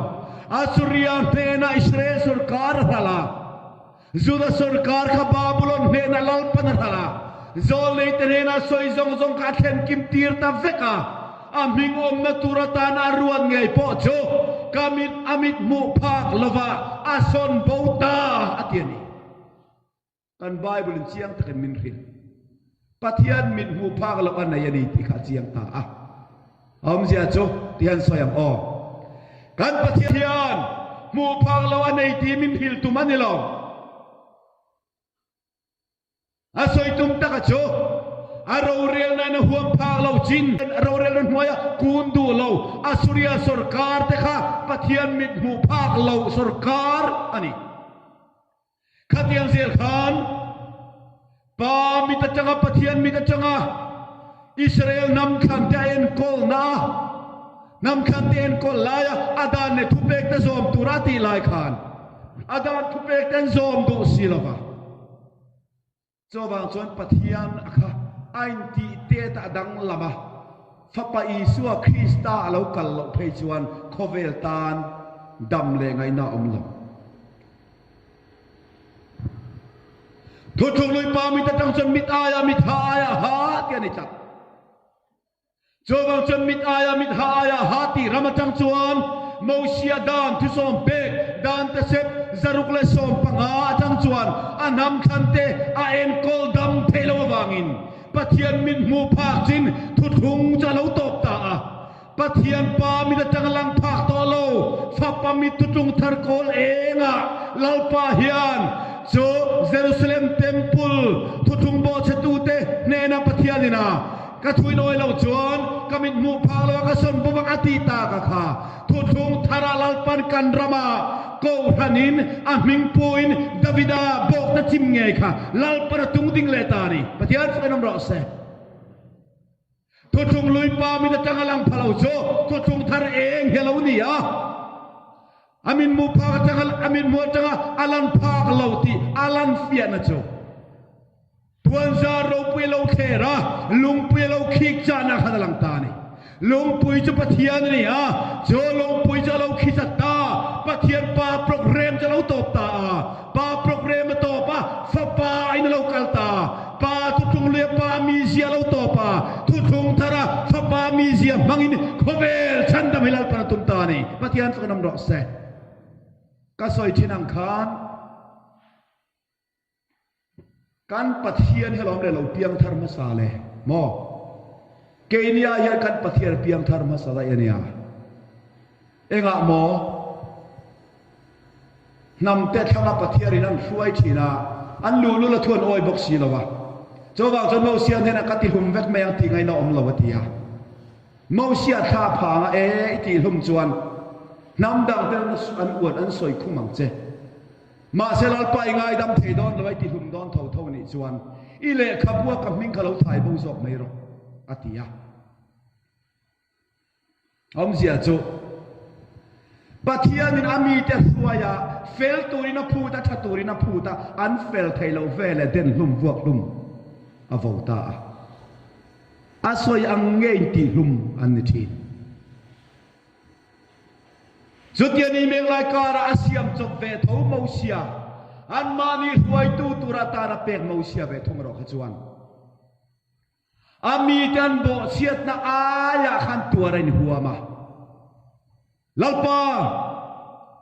Assuria hnenah Israel sorkar a hralh a, Juda sorkar kha Babulon hnenah Lalpan a hralh a. Zawlneite hnena sawi zawng zawng kha a thlen kim tir ta vek a, a hming awmna tur atana a ruat ngei pawh chu ka mit a mit hmuh phak lovah a sawn bo ta a ti a ni. Kan Bible in chiang takin min hrilh. Pathian mit hmuh phak loh a nei a ni tih kha a chiang ta a. A awmzia chu ti hian sawi ang aw. Kan Pathian hian hmuh phak loh a nei tih min hrilh tum a ni lo. A sawi tum taka chu. A rorelna in a huam phak lo chin rorelna hnuaia kun duh lo Assuria sorkar te kha Pathian mit hmuh phak lo sorkar a ni. Khatiang zel khan Pa mit atanga Pathian mit atanga Israel hnam thlan te a enkawlna a hnam thlan te enkawl laia a dan leh thupek te zawm tura a tih lai khan a dan thupek te an zawm duh si lova. Chuvang chuan Pathian a kha a intih tet a danglam a, Fapa Isua Krista a lo kal loh phei chuan khawvel tan dam leh ngaihna a awm lo. Thuthlung lui pa mit atang chuan mit aia mit ha aia ha tih a ni tlat. Chuvang chuan mit aia mit ha aia ha tih ram atang chuan Mosia dan thusawm pek dan te sep 115 atang chuan a hnam thlan te a enkawl dam theih lo avangin Pathian mit hmuh phak chin thuthlung chu a lo tawp ta a. Pathian Pa mit atang lang phak tawh lo Fapa mit thutlung thar kawl engah Lalpa hian chu Jerusalem Temple thuthlung bawhchhetute hnena Pathianin a Ka thuinawi lo chuan ka mit hmuh phak lo a ka sawn bawk ang a tih tak a kha. Thuthlung thar ah Lalpan kan ram ah Kohhran in a hming pu in Davida bawkna chim ngei kha Lalpan a tung ding leh ta a ni. Pathian fakin awm rawh se. Thuthlung lui pa mit atang a lang pha lo chu thuthlung thar eng hi a lo ni a. A mit hmuh phak atanga a mit hmuh atanga a lan phak lo tih a lan fiahna chu. Puanzar ropui a lo thler a, lungpui a lo khik chahna khan a lang ta a ni. Lungpui chu Pathian a ni a, chu lungpui chu a lo khi chat ta. Pathian Pa program chu a lo tawp ta a, Pa program a tawp a, Fapa in a lo kal ta. Pa thuthlung lui a Pa mizia a lo tawp a, thuthlung thar a Fapa mizia hmangin khawvel chhandam hi Lalpan a tum ta a ni. Pathian chu kan awm rawh se. Ka sawi thin ang khan. Kan Pathian hi alawm le lo piangthar hmasa le maw? Keini ah hian kan Pathian a piangthar hmasa daih a nia. Engah maw? Hnam te thlanga Pathian in an hruai thin a, an luhlul a thu an awi bawk si lo a. Chuvang chuan Mosia hnenah ka tihlum vek mai ang tih ngaihna awm lo a ti a. Mosia thla phanga e i tihlum chuan hnam dang ten an uan an sawi khum ang che. Mahse Lalpa i ngaidam thei dawn lo a, i tihlum dawn tho tho nih chuan i lehkhabua ka hming kha lo thai bo zawk mai rawh, a ti a. Awmzia chu Pathianin a mite hruai a, fel turin a phut a, tha turin a phut a, an fel thei lo ve leh den hlum vuak hlum a vo ta a. A sawi ang ngeiin tihhlum an ni thin. Chutia ni mek lai karah a siam chawp ve tho Mosia, anmahni hruaitu tur atan a pek Mosia ve thung erawh kha chuan a mite an bawhchhiatna aiah khan tuar a inhuam a. Lalpa,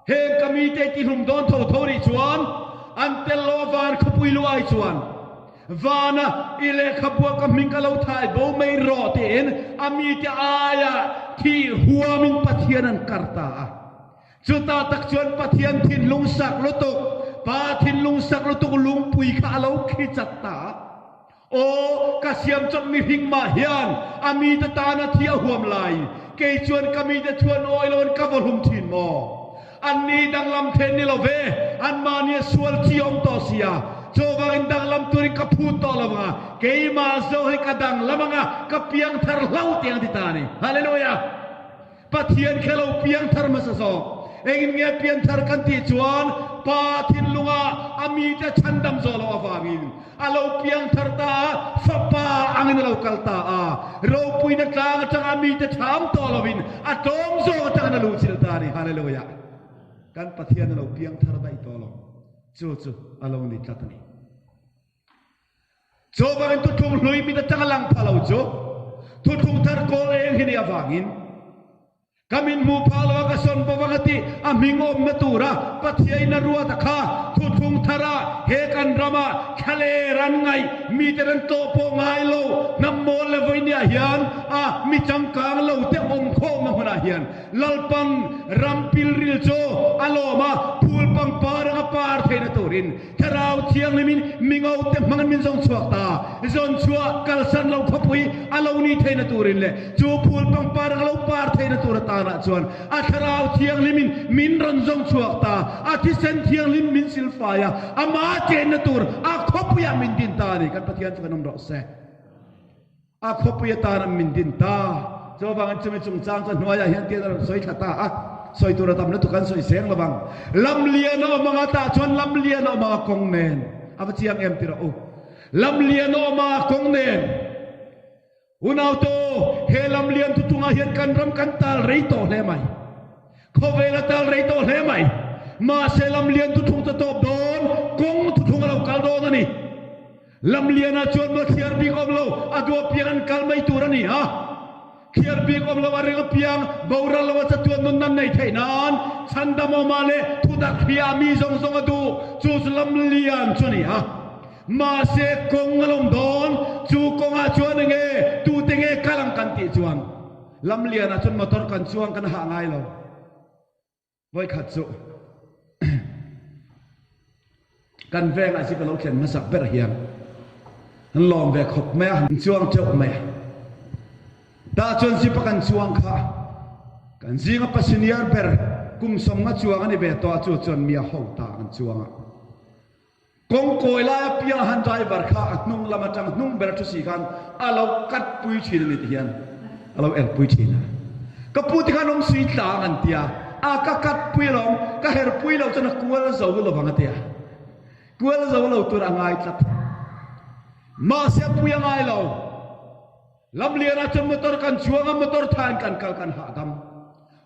heng ka mite i tihlum dawn tho tho rih chuan an tel lo a van khawpui lu ai chuan Vana i lehkhabua ka hming ka lo thai bo mai rawh tiin a mite aia thih huamin Pathian an kar ta a. Chutah tak chuan Pathian thinlung sak lutuk, Pa thinlung sak lutuk lungpui kha a lo khi chat ta a. Aw, ka siam chawp mihring mah hian a mite tana thi a huam lai, kei chuan ka mite thuan awi loin ka vaw hlum thin maw? Anni danglam then ni lo ve, anmahni a sual chi awm tawh si a, chuvangin danglam turin ka phut tawh lo ang a, keimah zawk hi ka danglam ang a, ka piangthar hlo tiang a ti ta a ni. Hallelujah! Pathian kha lo piangthar hmasa zawk. Engin nge piangthar kan tih chuan Pa thinlungah a mite chhandam zawh loh avangin A lo piangthar ta a, fapa angin a lo kal ta a. Ropuina tlang atanga mite tham tawh lovin a tlawm zawk atangin a luhchilh ta a ni. Hallelujah! Kan Pathian a lo piangthar daih tawh lo. Chu chu a lo ni tlat a ni. Chuvangin thuthlung hlui mit atanga lang pha lo chu thuthlung thar kawl eng hi ni avangin Ka min hmuh phah lo a ka sawn bawk ang a tih a hming awmna tura Pathiain a ruat a kha thuthlung thar ah he kan ram ah thlaler an ngaih miten an tlawh pawh ngai lo hnam mawl le vawinia hian a mi changkang lo te awm khawmna hmunah hian Lalpan ram pilril chu a lawm a phul pangpar ang a par. par theihna turin Thlarau Thianghlimin mingote hmangin min zawng chhuak ta. Zawn chhuah kalsan lo khawpui a lo nih theihna turin leh chu phul pangpar ang a lo par theihna tur atanah chuan a Thlarau Thianghlimin min rawn zawng chhuak ta. A thisen thianghlim min silfai a, ama chenna tur a khawpuiah min din ta a ni. Kan Pathian chu kan awm rawh se. A khawpui atan an min din ta. Chuvangin chumi chungchang chu hnuaiah hian tian a rawn sawi thla ta a, sawi tur a tam lutuk an sawi seng lo vang. Lamlian a awm anga tah chuan lamlian a awm anga kawng nen a va chiang em ti rawh u. Lamlian a awm anga kawng nen. Unautu, he lamlian thuthlungah hian kan ram kan tal rei tawh hle mai. Khawvel a tal rei tawh hle mai. Mahse lamlian thuthlung chu a tawp dawn, kawng thuthlung a lo kal dawn a ni. Lamliana chuan maw thliar bik awm lo, a duh apiang an kal mai tur a ni a. Thliar bik awm lo a ring apiang boral lo a chatuan nun nan nei theih nan chhandam awmah leh thutak hria mi zawng zawng a duh chu chu lamlian chu a ni a. Mahse kawng a lawm dawn, chu kawngah chuan enge tute nge kal ang kan tih chuan lamlianah chuan motor kan chuang kan hah ngai lo. Vawikhat chu kan vengah zip a lo thlen hmasak ber hian an lawm ve khawp mai a, an chuang teuh mai a. Tah chuan zip a kan chuang kha kan zinga pa senior ber kum sawmnga chuang a ni ve tawh a, chu chuan mi a ho ta an chuang a. Kawng kawi lai apiang han driver kha a hnung lam atang hnung ber a thu si khan a lo cut pui thin a ni ti hian a lo er pui thin a. Ka pu te khan awm sui tlang an tia, a ka cut pui alawm, ka her pui loh chuan a kual zo lovang a tia. Kual zo lo tur a ngai tlat. Mahse a pui a ngai lo. Lamlianah chuan motor kan chuang a, motor thain kan kal kan hahdam.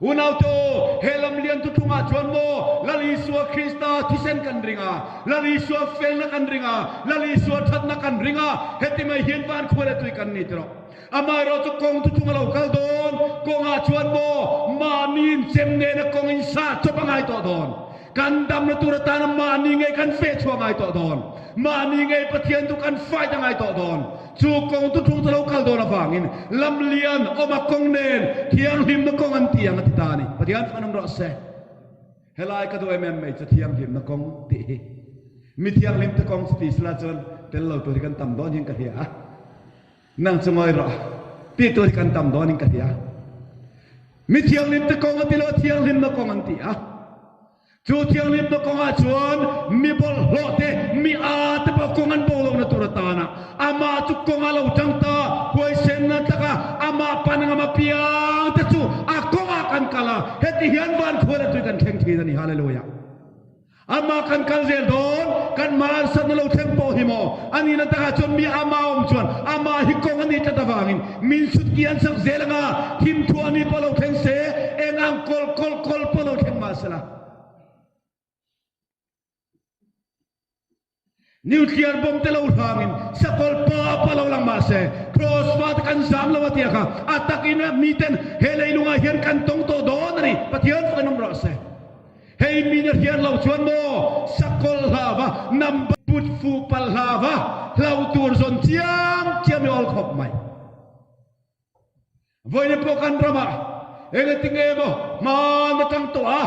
Unaute aw, he lamlian thuthlungah chuan maw Lal Isua Krista thisen kan ring a, Lal Isua felna kan ring a, Lal Isua thatna kan ring a, heti mai hian van khua leh tui kan ni ti rawh. Amaherawh chu kawng thuthlung a lo kal dawn, kawngah chuan maw mahni inchem nena kawng insa chawp a ngai tawh dawn. Kan damna tur atana mahni ngei kan feh chhuah ngai tawh dawn. Mahni ngei Pathian chu kan fight a ngai tawh dawn. Chu kawng chu thung chu lo kal dawn avangin lamlian awma kawng nen thianghlimna kawng an ti ang a ti ta a ni. Pathian chu kan awm rawh se. Helai ka duh em em mai chu thianghlimna kawng tih hi. Mi thianghlimte kawng chu ti sela chuan tel lo tur hi kan tam dawn hian ka hria a. Nang chu ngawi rawh tih tur hi kan tam dawnin ka hria. Mi thianghlimte kawng a ti lo a thianghlimna kawng an ti a. Chu thianghlimna kawngah chuan mi bawlhhlawh te, mi â te pawh kawng an bo lohna tur atana amah chu kawng a lo tang ta, huaisenna taka amah pan ngam apiang te chu a kawngah kan kal a, heti hian van khual atui kan thleng thin a ni. Hallelujah. Amah kan kal zel dawn, kan hmarsatna lo thleng pawh hi maw? A nihna takah chuan mi ama awm chuan amah hi kawng a nih tlat avangin min sut ki an sak zel ang a, thim thuah ni pawh lo thleng se, eng ang kawl kawl kawl pawh lo thleng mah sela. Nuclear bomb te lo hrangin sakawl pa pawh lo lang mah se, Kraws fa te kan zam lo a tia kha a takin miten he leilungah hian kan tawng tawh dawn a ni. Pathian chu kan awm rawh se. Hei min a hriat loh chuan maw sakawl hlava number put fuh palh hlava hlo tur zawn chiam chiam i awl khawp mai. Vawiin pawh kan ramah engatinge maw hmaan atang tawh a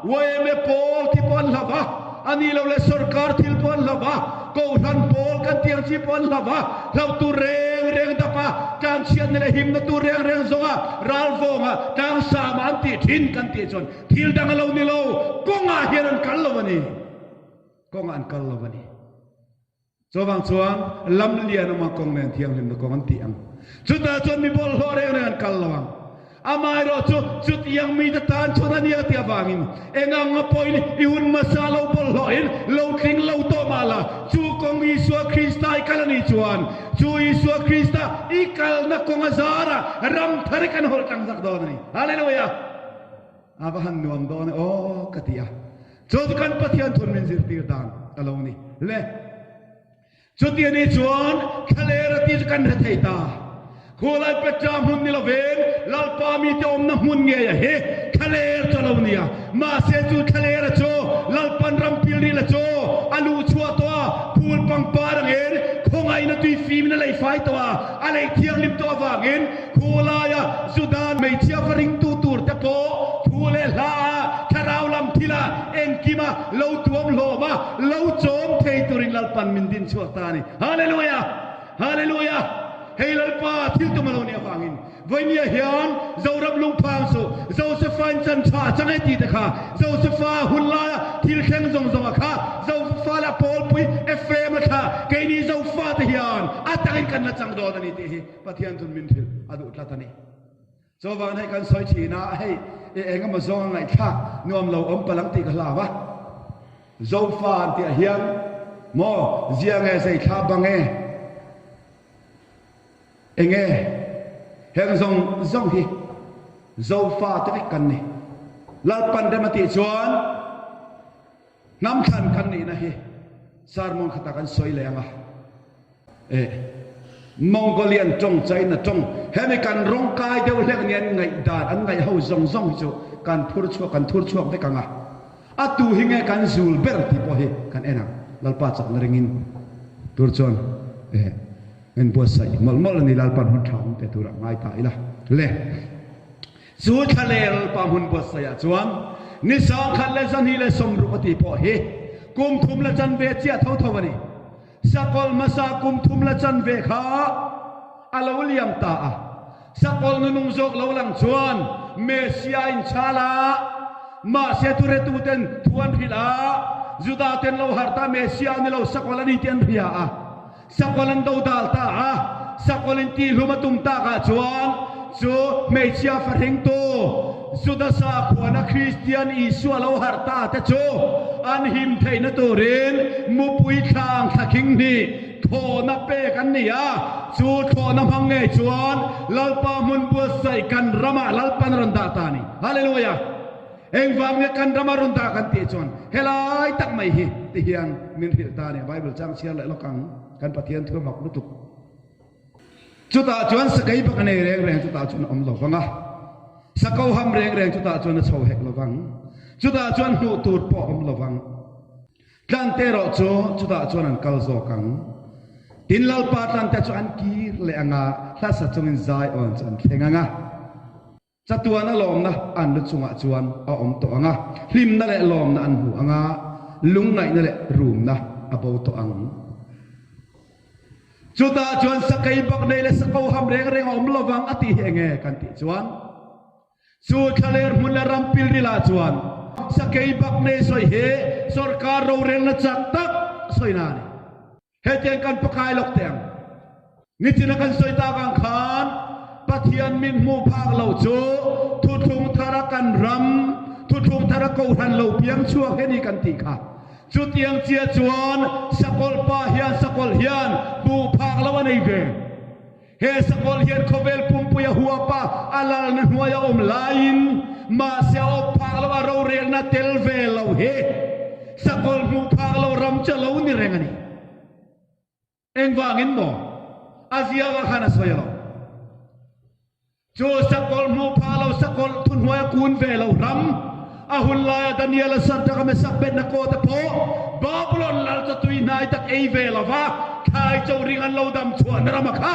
yma pawl thi pawh an hlava, a nih loh leh sorkar thil pawh an hlava, kohhran pawl kan tih ang chi pawh an hlava, hloh tur reng reng dapa tlangchhiatna leh himna tur reng reng zawnga ralvawnga tlangsama an tih thin kan tih chuan Thil dang a lo ni lo, kawngah hian an kal lo a ni. Kawngah an kal lo a ni. Chuvang chuan lam lian awm a kawng nen thianghlimna kawng an tih ang. Chutah chuan mi bawlhhlawh reng reng an kal lo ang. Amaherawh chu chutiang mite tan chuan a nia tih avangin eng anga pawhin i hun hmasa lo bawlhhlawhin lo tling lo tawh mah la, chu kawng Isua Krista i kal a nih chuan chu Isua Krista i kalna kawng a zarah ram thar i kan hawlh tlang zak dawn a ni. Hallelujah! A va han nuam dawn e aw ka ti a. Chu chu kan Pathian thun min zirtir dan a lo ni le. Chuti a nih chuan thlaler a ti chu kan hre thei ta. Khulai Petra hmun ni lovin Lalpa mite awmna hmun ngei a hi thlaler chu a lo ni a. Mahse chu thlaler a chu Lalpan ram pilril a chu a luh chhuah tawh a, phul pangpar angin khawngaihna tui fimin a lei fai tawh a, a lei thianghlim tawh avangin Khulaia Juda hmeichhia va ringtu tur te pawh thu leh hla a, thlarau lam thila engkima lo tuam hlawm a. ta a ni. Hallelujah! Hallelujah! Hei Lalpa thil tum a lo nih avangin Vawimia hian Zoram lungphang chu Josefa in chan tha a chang e tih te kha Josefa hun laia thil thleng zawng zawng a kha Josefa leh a pawlpui Ephraim a thlah keini Zofa te hian a takin kan la chang dawn a ni tih hi Pathian chun min hrilh a duh tlat a ni. Chuvangin hei kan sawi thin a, hei i eng emaw zawng a ngaihthlak nuam lo awm palh ang tih ka hlau a. Zofa an tih ah hian maw zia nge zei thla bang e? Enge heng zawng zawng hi Zofa te vek kan ni. Lalpan rem a tih chuan hnam thlan kan nihna hi sermon khatah kan sawi leh ang a. E Mongolian tawng, China tawng, hemi kan rawng kai deuh hlek ni an ngaih dan, an ngaih ho zawng zawng hi chu kan phur chhuak, kan thur chhuak vek ang a. A tu hi nge kan zul ber tih pawh hi kan en ang. Lalpa chakna ringin tur chuan e en buatsaih mawlh mawlh a ni. Lalpa'n hun tha min pe turah ngai ta ila le. Chu thlaler Lalpa hmun buatsaihah chuan ni 10,000 leh 260 a tih pawh hi kum thum la chanve chiah tho tho a ni. Sakawlh hmasa kum thum la chanve kha a lo liam ta a. Sakawlh nunung zawk lo lang chuan Messiah in chhal a, mahse thuretuten thu an hrilh a, Juda ten lo harh ta Messiah a ni lo, sakawlh a ni tih an hria a. Sakawlh an dodal ta a, sakawlh in tihhlum a tum takah chuan chu hmeichhia fahringtu Juda sakhuana Kristian Isua lo harh ta te chu an him theihna turin mupui thlang thlakhing hnih thlawhna pek an ni a, chu thlawhna hmang ngei chuan Lalpa hmun buatsaih kan ramah Lalpan a rawn dah ta a ni. Hallelujah! Engvang nge kan rama rawn dah kan tih chuan helai tak mai hi ti hian min hrilh ta a ni. Bible chang chhiar leh lawk ang, kan Pathian thu a mak lutuk. Chutah chuan sakei bak a nei reng reng chutah chuan a awm lo vang a, sako ham reng reng chutah chuan a chho hek lo vang, chutah chuan hmuh tur pawh a awm lo vang. Tlante erawh chu chutah chuan an kal zawk ang. Tin, Lalpa tlante chu an kir leh ang a, hlasa chungin Zion chu an thleng ang a. Chatuana lawmna an lu chungah chuan a awm tawh ang a, hlimna leh lawmna an hmu ang a, lungngaihna leh rumna a bo tawh ang. Chutah chuan sakei bak nei leh sako ham reng reng a awm lovang a tih hi enge kan tih chuan, chu thlaler hmun leh ram pilrilah chuan sakei bak nei sawi hi sorkar rorelna chak tak sawina a ni. Hetiang kan pakai lawk teh ang. Nichina kan sawi tak ang khan Pathian min hmuh phak lo chu thuthlung thara kan ram, thuthlung thara kohhran lo piang chhuak hi a ni kan tih kha. Chutiang chia chuan sakawlh pa hian sakawlh hian hmuh phak lo a nei ve. He sakawlh hian khawvel pumpui a huap a, a lalna hnuai a awm laiin mahse a awp phak lo, a rorelna tel ve lo hi sakawlh hmuh phak lo ram chu a lo ni reng a ni. Engvangin maw? A ziakah khan a sawi a lo. Chu sakawlh hmuh phah lo, sakawlh thuhnuai a kun ve lo ram, a hun laia Daniel a Shadrach a Meshach Abednego te pawh Babylon lal chaw tui hnai tak ei ve lo va, thlai chaw ring an lo dam chhuahna ram a kha.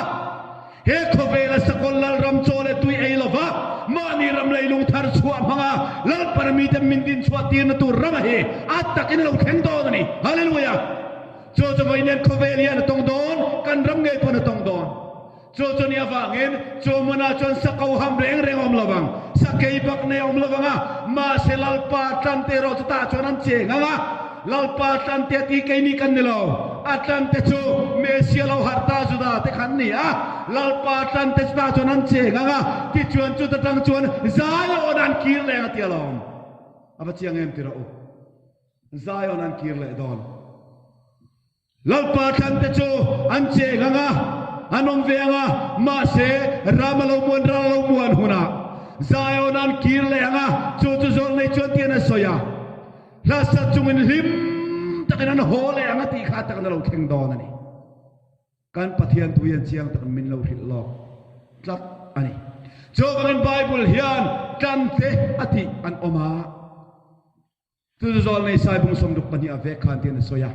He khawvela sakawlh lal ram chaw leh tui ei lo va, mahni ram leilung thar chhuah hmanga Lalpana mite min din chhuah tirna tur rama hi a takin a lo thleng dawn a ni. Hallelujah! Chu chu vawiin khawvel hian a tawng dawn, kan ram ngei pawn a tawng dawn. Chu chu ni avangin chu hmunah chuan sako ham reng reng a awm lo vang, sakei bak nei a awm lo vang a, mahse Lalpa tlante erawh chutah chuan an cheng ang a, Lalpa tlante a ti keini kan ni lo, a tlante chu Mesia lo harh ta Juda te khan ni a, Lalpa tlante chutah chuan an cheng ang a, tichuan chuta tang chuan Zion an kir leh ang a ti alawm. A va chiang em ti rawh u. Zion an kir leh dawn. Lalpa thlante chu an cheng ang a, an awm ve ang a, mahse, ram a lo muan ral a lo muan hunah Zion an kir leh ang a, chu chu zawlnei chuan tian a sawi a, hla sa chungin hlim takin an haw leh ang a tih kha takin a lo thleng dawn a ni. Kan Pathian tu hian chiang takin min lo hrilh lawk tlat a ni. Chuvangin Bible hian tlante a tih an awm a. Chu chu Zawlnei Saibung 62 ah vek khan tiin a sawi a,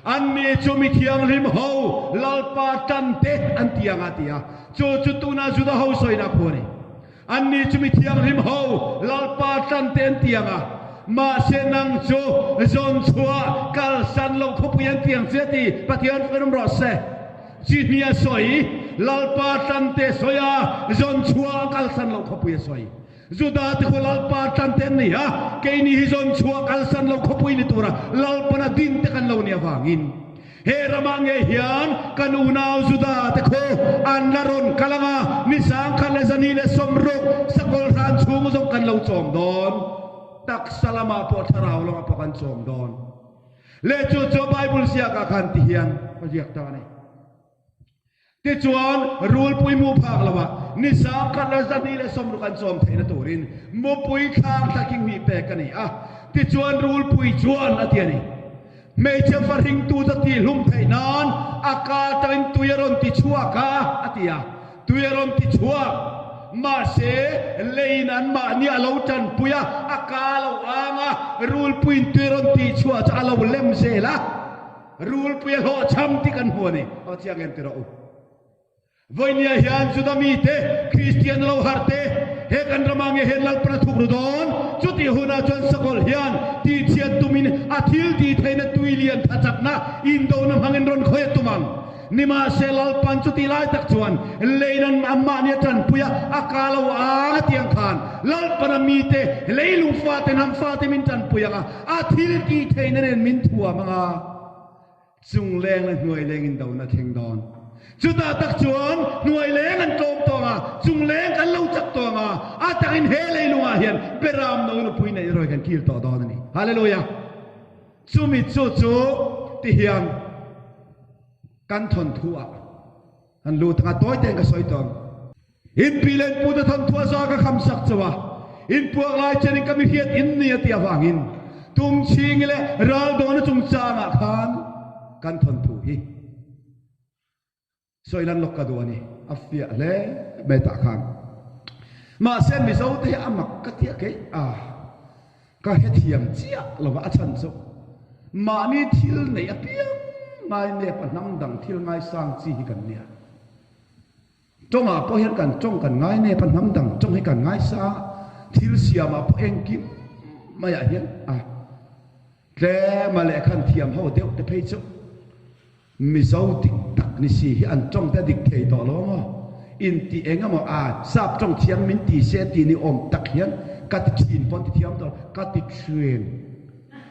Anni chu mi thianghlim ho Lalpa tante an ti ang a ti a, chu chu tuna Juda ho sawina khu a ni. Anni chu mi thianghlim ho Lalpa tante an ti ang a. Mahse nang chu zawn chhuah kalsan loh khawpui an tiang che ti Pathian fawm rawh se. Chi hnih a sawi, Lalpa tlante sawi a, zawn chhuah kalsan loh khawpui a sawi. Juda te khu Lalpa tlante an ni a, keini hi zawn chhuah kalsan loh khawpui ni tura Lalpana din te kan lo nih avangin he ramah ngei hian kan unau Juda te khu an la rawn kal ang a, ni sangkhat leh zani leh sawmruk sakawlh hran chhung zawng kan lo chawm dawn. Taksa lamah pawh thlarau lamah pawh kan chawm dawn. Leh chu chu Bible ziakah khan ti hian ka ziak ta a ni. Tichuan, rulpui mu phak lovah ni 10,000 leh 260 an chawm theihna turin mupui thlang thla king hnih pek a ni a. Tichuan, rulpui chuan a ti a ni. Hmeichhe fa hringtu chu tihlum theih nan a ka atangin tui a rawn ti chhuak a, a ti a. Tui a rawn ti chhuak. Mahse, leiin anmahni a lo tanpui a, a ka a lo ang a, rulpuiin tui a rawn tih chhuah chu a lo lem zel a. Rulpui a hlawhchham tih kan hmu a ni. Aw chiang em ti rawh u. Vawinia hian Juda mite, Kristian lo harh te, he kan ramah nge hian Lalpan a thuk ru dawn? Chutih hunah chuan sakawlh hian tihchhiat tumin a thil tih theihna tui lian tha chakna indona hmangin rawn khawi a tum ang. Nimahse Lalpan chutih lai tak chuan leiin an anmahni a tanpui a, a ka lo ang a ti ang khan Lalpan a mite, leilung fate, hnam fate min tanpui ang a, A thil tih theihna nen min thuam ang a, chung leng leh hnuai leng in dona thleng dawn. Chutah tak chuan hnuai leng an tlawm tawh ang a, chung leng kan lo chak tawh ang a, a takin he leilungah hian Beram no nupui neih rawi kan kil tawh dawn a ni. Hallelujah! Chumi chu chu ti hian kan thawnthu ah kan lut ang a, tawi tein ka sawi tawh ang. In pi leh in pute thawnthu a za ka kham sak chauh a, in puak lai chen in ka mi hriat in ni a tih avangin Tumchhingi leh Raldawna chungchangah khan kan thawnthu hi sawi lan lawk ka duh a ni, a fiah hle mai tah khan. Mahse Mizo te hi a mak ka tia kei a, ka hrethiam chiah lo va, a chhan chu mahni thil neih apiang ngai nep a hnam dang thil ngaisang chi hi kan nia. Tawngah pawh hian kan tawng kan ngai nep a, hnam dang tawng hi kan ngai sa a, thil siamah pawh engkim maiah hian a tlem a lehkhan thiam ho deuh te phei chu Mizo dik tak ni si hi an tawng te a dik thei tawh lo maw? Intih eng emaw a sap tawng thiam min ti se tih ni awm tak hian ka ti thin pawn ti thiam tawh lo, ka ti thin.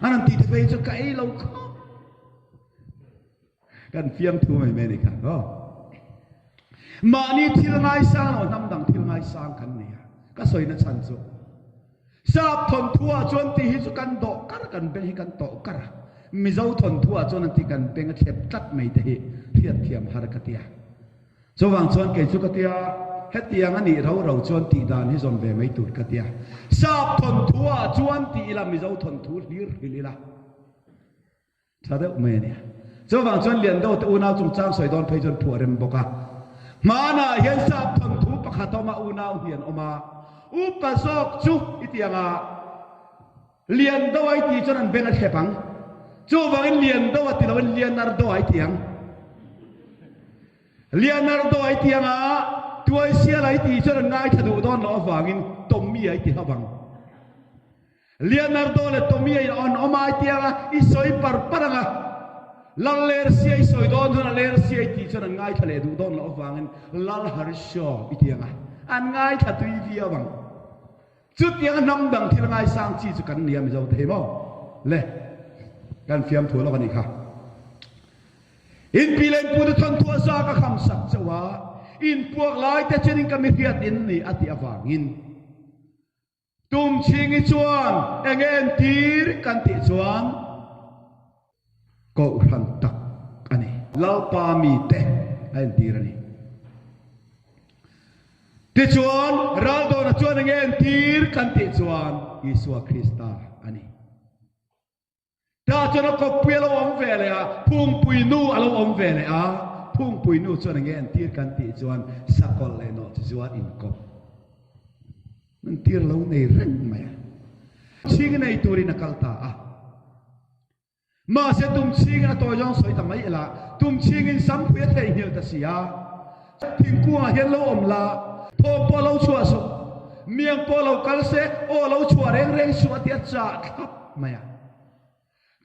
An han tih te phei chu ka ei lo khawp. Kan fiamthu mai mai a ni kha aw. Mahni thil ngaisang lo hnam dang thil ngaisang kan nei a, ka sawina chhan chu Sap thawnthu ah chuan tih hi chu kan dawh kar kan beng hi kan tawh kar a, Mizo thawnthu ah chuan an tih kan beng a thlep tlat mai te hi hriatthiam har ka ti a. Chuvang chuan kei chu ka tia, hetiang a nih ro ro chuan tih dan hi zawm ve mai tur ka tia. Sap thawnthu ah chuan ti ila Mizo thawnthu hlir hrilh ila. Tha deuh mai a nia. Chuvang chuan Liando te unau chungchang sawi dawn phei chuan phuah rem bawk a. Hmanah hian sap thawnthu pakhat a awm a, unau hi an awm a. Upa zawk chu i ti ang a, Liando a i tih chuan an beng a thlep ang. Chuvangin Liando a ti loin Leonardo a i ti ang. Leonardo a i ti ang a, Tuaisiala i tih chuan an ngaithla duh dawn loh avangin Tommy a i ti hlauh ang. Leonardo leh Tommy a in awn awm ai tiang a, i sawi par par ang a. Lal Lersia i sawi dawn chuan a Lersia i tih chuan an ngaithla leh duh dawn loh avangin Lal Harishaw i ti ang a, an ngaithla tui viau ang. Chutiang a hnam dang thil ngaisang chi chu kan ni a Mizo te hi maw? Le, kan fiamthu lawk a nih kha. In pi leh in pute thawnthu a za ka kham sak chauh a, in puak lai te chenin ka mi hriat in ni a tih avangin. Tumchhingi chuan eng entir kan tih chuan Kohhran tak a ni. Lalpa mite a entir a ni. Tichuan Raldawna chuan eng entir kan tih chuan Isua Krista a ni. Tah chuan a kawppui a lo awm ve leh a, phungpui nu a lo awm ve leh a, phungpui nu chuan enge entir kan tih chuan sakawlh leh nawh chu zuar inkawp entir lo nei reng mai a. Chhing nei turin a kal ta a. Mahse tumchhingin a tawi zawng sawi ta mai ila, tumchhingin sampui a theihnghilh ta si a. Thingkungah hian lo awm la, thawm pawh lo chhuah suh. Mi. Miang pawh lo kal se, aw lo chhuah reng reng suh a ti a chah thlap mai a.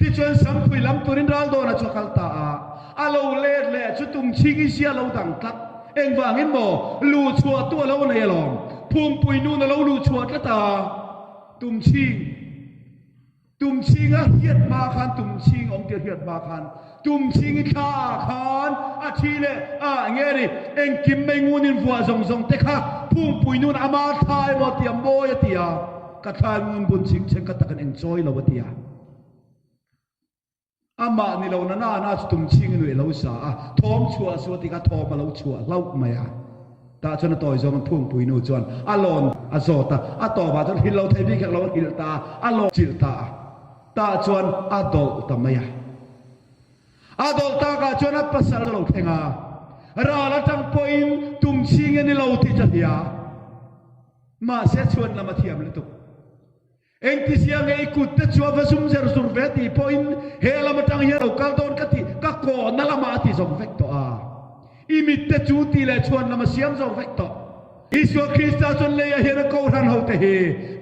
Tichuan Sampui lam turin Raldawna chu a kal ta a, a lo let leh chu Tumchhingi sia lo dang tlat. Engvangin maw luh chhuah tu a lo nei alawm, Phungpui nun a lo luh chhuah tlat a, Tumchhing. Tumchhinga hriat hma khan, Tumchhing awm tih a hriat hma khan, Tumchhingi thla ah khan a thi leh a nge ni, engkim mai ngun in vuah zawng zawng te kha Phungpui nun ama thla emaw a ti a, mawi a ti a, ka thla ngun bun chhing chheng ka takin eng chawi lo a ti a. Amah ni lo na na na chu Tumchhingi nuih a lo sa a, thawm chhuah su a ti kha thawm a lo chhuah hlauh mai a. Tah chuan a tawi zawng in Phungpui nu chuan a lawn a zawt a, a tawpah chuan hrilh lo thei bik hek lo a hrilh ta a, a lawn chilh ta a, tah chuan a dawlh ta mai a. A dawlh takah chuan a pasal a lo thleng a, ral atang pawhin Tumchhingi a ni lo tih chu a hria. Mahse chhuan lam a thiam lutuk. Engtizia nge i kut te chu a va zum zer zur ve tih pawhin he lam atang hian lo kal dawn ka tih ka kawhna lamah a ti zawk vek tawh a. I mit te chu tih leh chhuan lam a siam zawk vek tawh. Isua Krista chuan leiah hian a kohhran ho te hi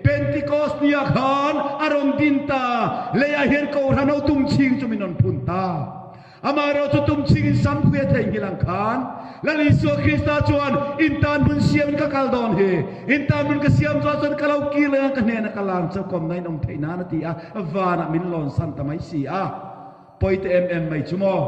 Pentecost nia khan a rawn din ta, leiah hian kohhran ho tum chhing chu min rawn phun ta. Amaherawh chu tum chhingin Sampui a theihnghilh ang khan Lal Isua Krista chuan, In tan hmun siamin ka kal dawn hi, in tan hmun ka siam zawh chuan ka lo kir leh ang, ka hnena ka lang chu kawmna in awm theih nan a ti a, vanah min lawnsan ta mai si a. Pawi te em em mai chu maw?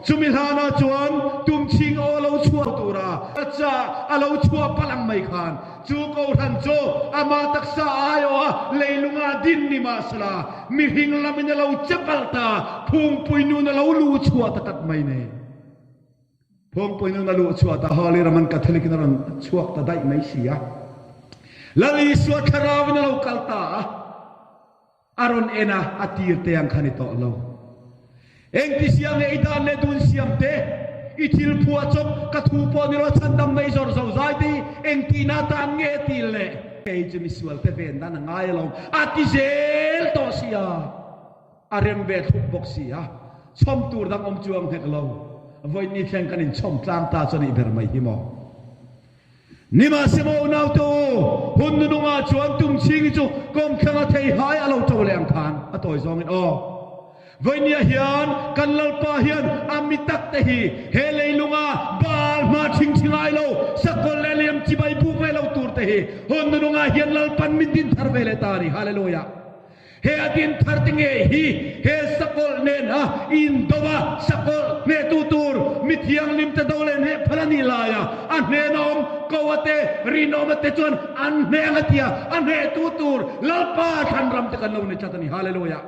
Chumi hlanah chuan tum chhing aw lo chhuah tura a chah a lo chhuah palh ang mai khan Chu Kohhran chu ama taksa aiawha leilunga din ni mahsela, mihring lamin a lo che palh ta, Phungpui nun a lo luh chhuah ta tlat mai ni. Phungpui nun a luh chhuah ta, Holy Roman Catholic in a rawn chhuak ta daih mai si a. Lal Isua thlarauin a lo kal ta a. A rawn en a, a tir te ang kha ni tawh lo. Engtisia nge i dan leh dun siam te, i thil phuah chawp, ka thu pawh ni lo chhandam mai zawr zo zai te hi engtihna atan nge ti le? Kei chu misual te ven dan a ngai alawm, a ti zel tawh si a, a rem ve thlup bawk si a, chhawm tur dang awm chuang hnek lo, vawiin thleng kan inchhawm tlang ta chu a nih ber mai hi maw? Nimahsemaw unaute u, hun nunungah chuan tumchhingi chu kawmthlanga theihai a lo to leh ang khan a tawi zawngin aw. Vawinia hian kan Lalpa hian a mi takte hi he leilunga Baal hma ṭhingṭhi ngai lo, sakawlh leh liam chibai buk ngai lo turte hi hun nunungah hian Lalpan min din thar ve leh ta a ni. Hallelujah! He a din thar te nge hi he sakawlh nen a indo a, sakawlh hnehtu tur mi thianghlim te do leh hneh phal a nih lai a, a hnena awm ko a te, rinawm a te chuan an hneh ang a tia, a hnehtu tur Lalpa thlan ram te kan lo ni tlat a ni. Hallelujah!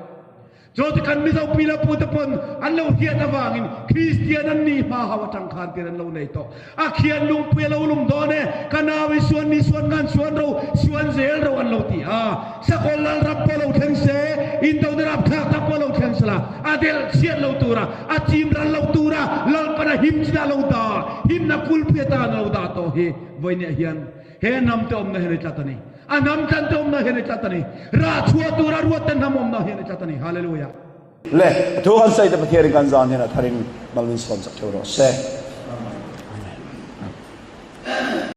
Chu chu kan Mizo pi leh pu te pawn an lo hriat avangin Kristian an nih hma ho atang khan tir an lo nei tawh. A khian lungpui a lo lum dawn e, ka nau i suan mi suan ngan suan ro, suan zel ro an lo ti a. Sakawlh lal ram pawh lo thleng se, indona rapthlak tak pawh lo thleng sela, a delh chhiat lo tura, a chim ral lo tura Lalpan a him chinah lo dah, himna kulpui atan a lo dah tawh hi vawinia hian he hnam te awmna hian i tlat a ni. A hnam tlan te awmna hian i tlat a ni. Rah chhuah tura ruat te hnam awmna hian i tlat a ni. Hallelujah. Le, a thu kan sawi te Pathianin kan zan hian a tharin mal min sawn chak theuh rawh se.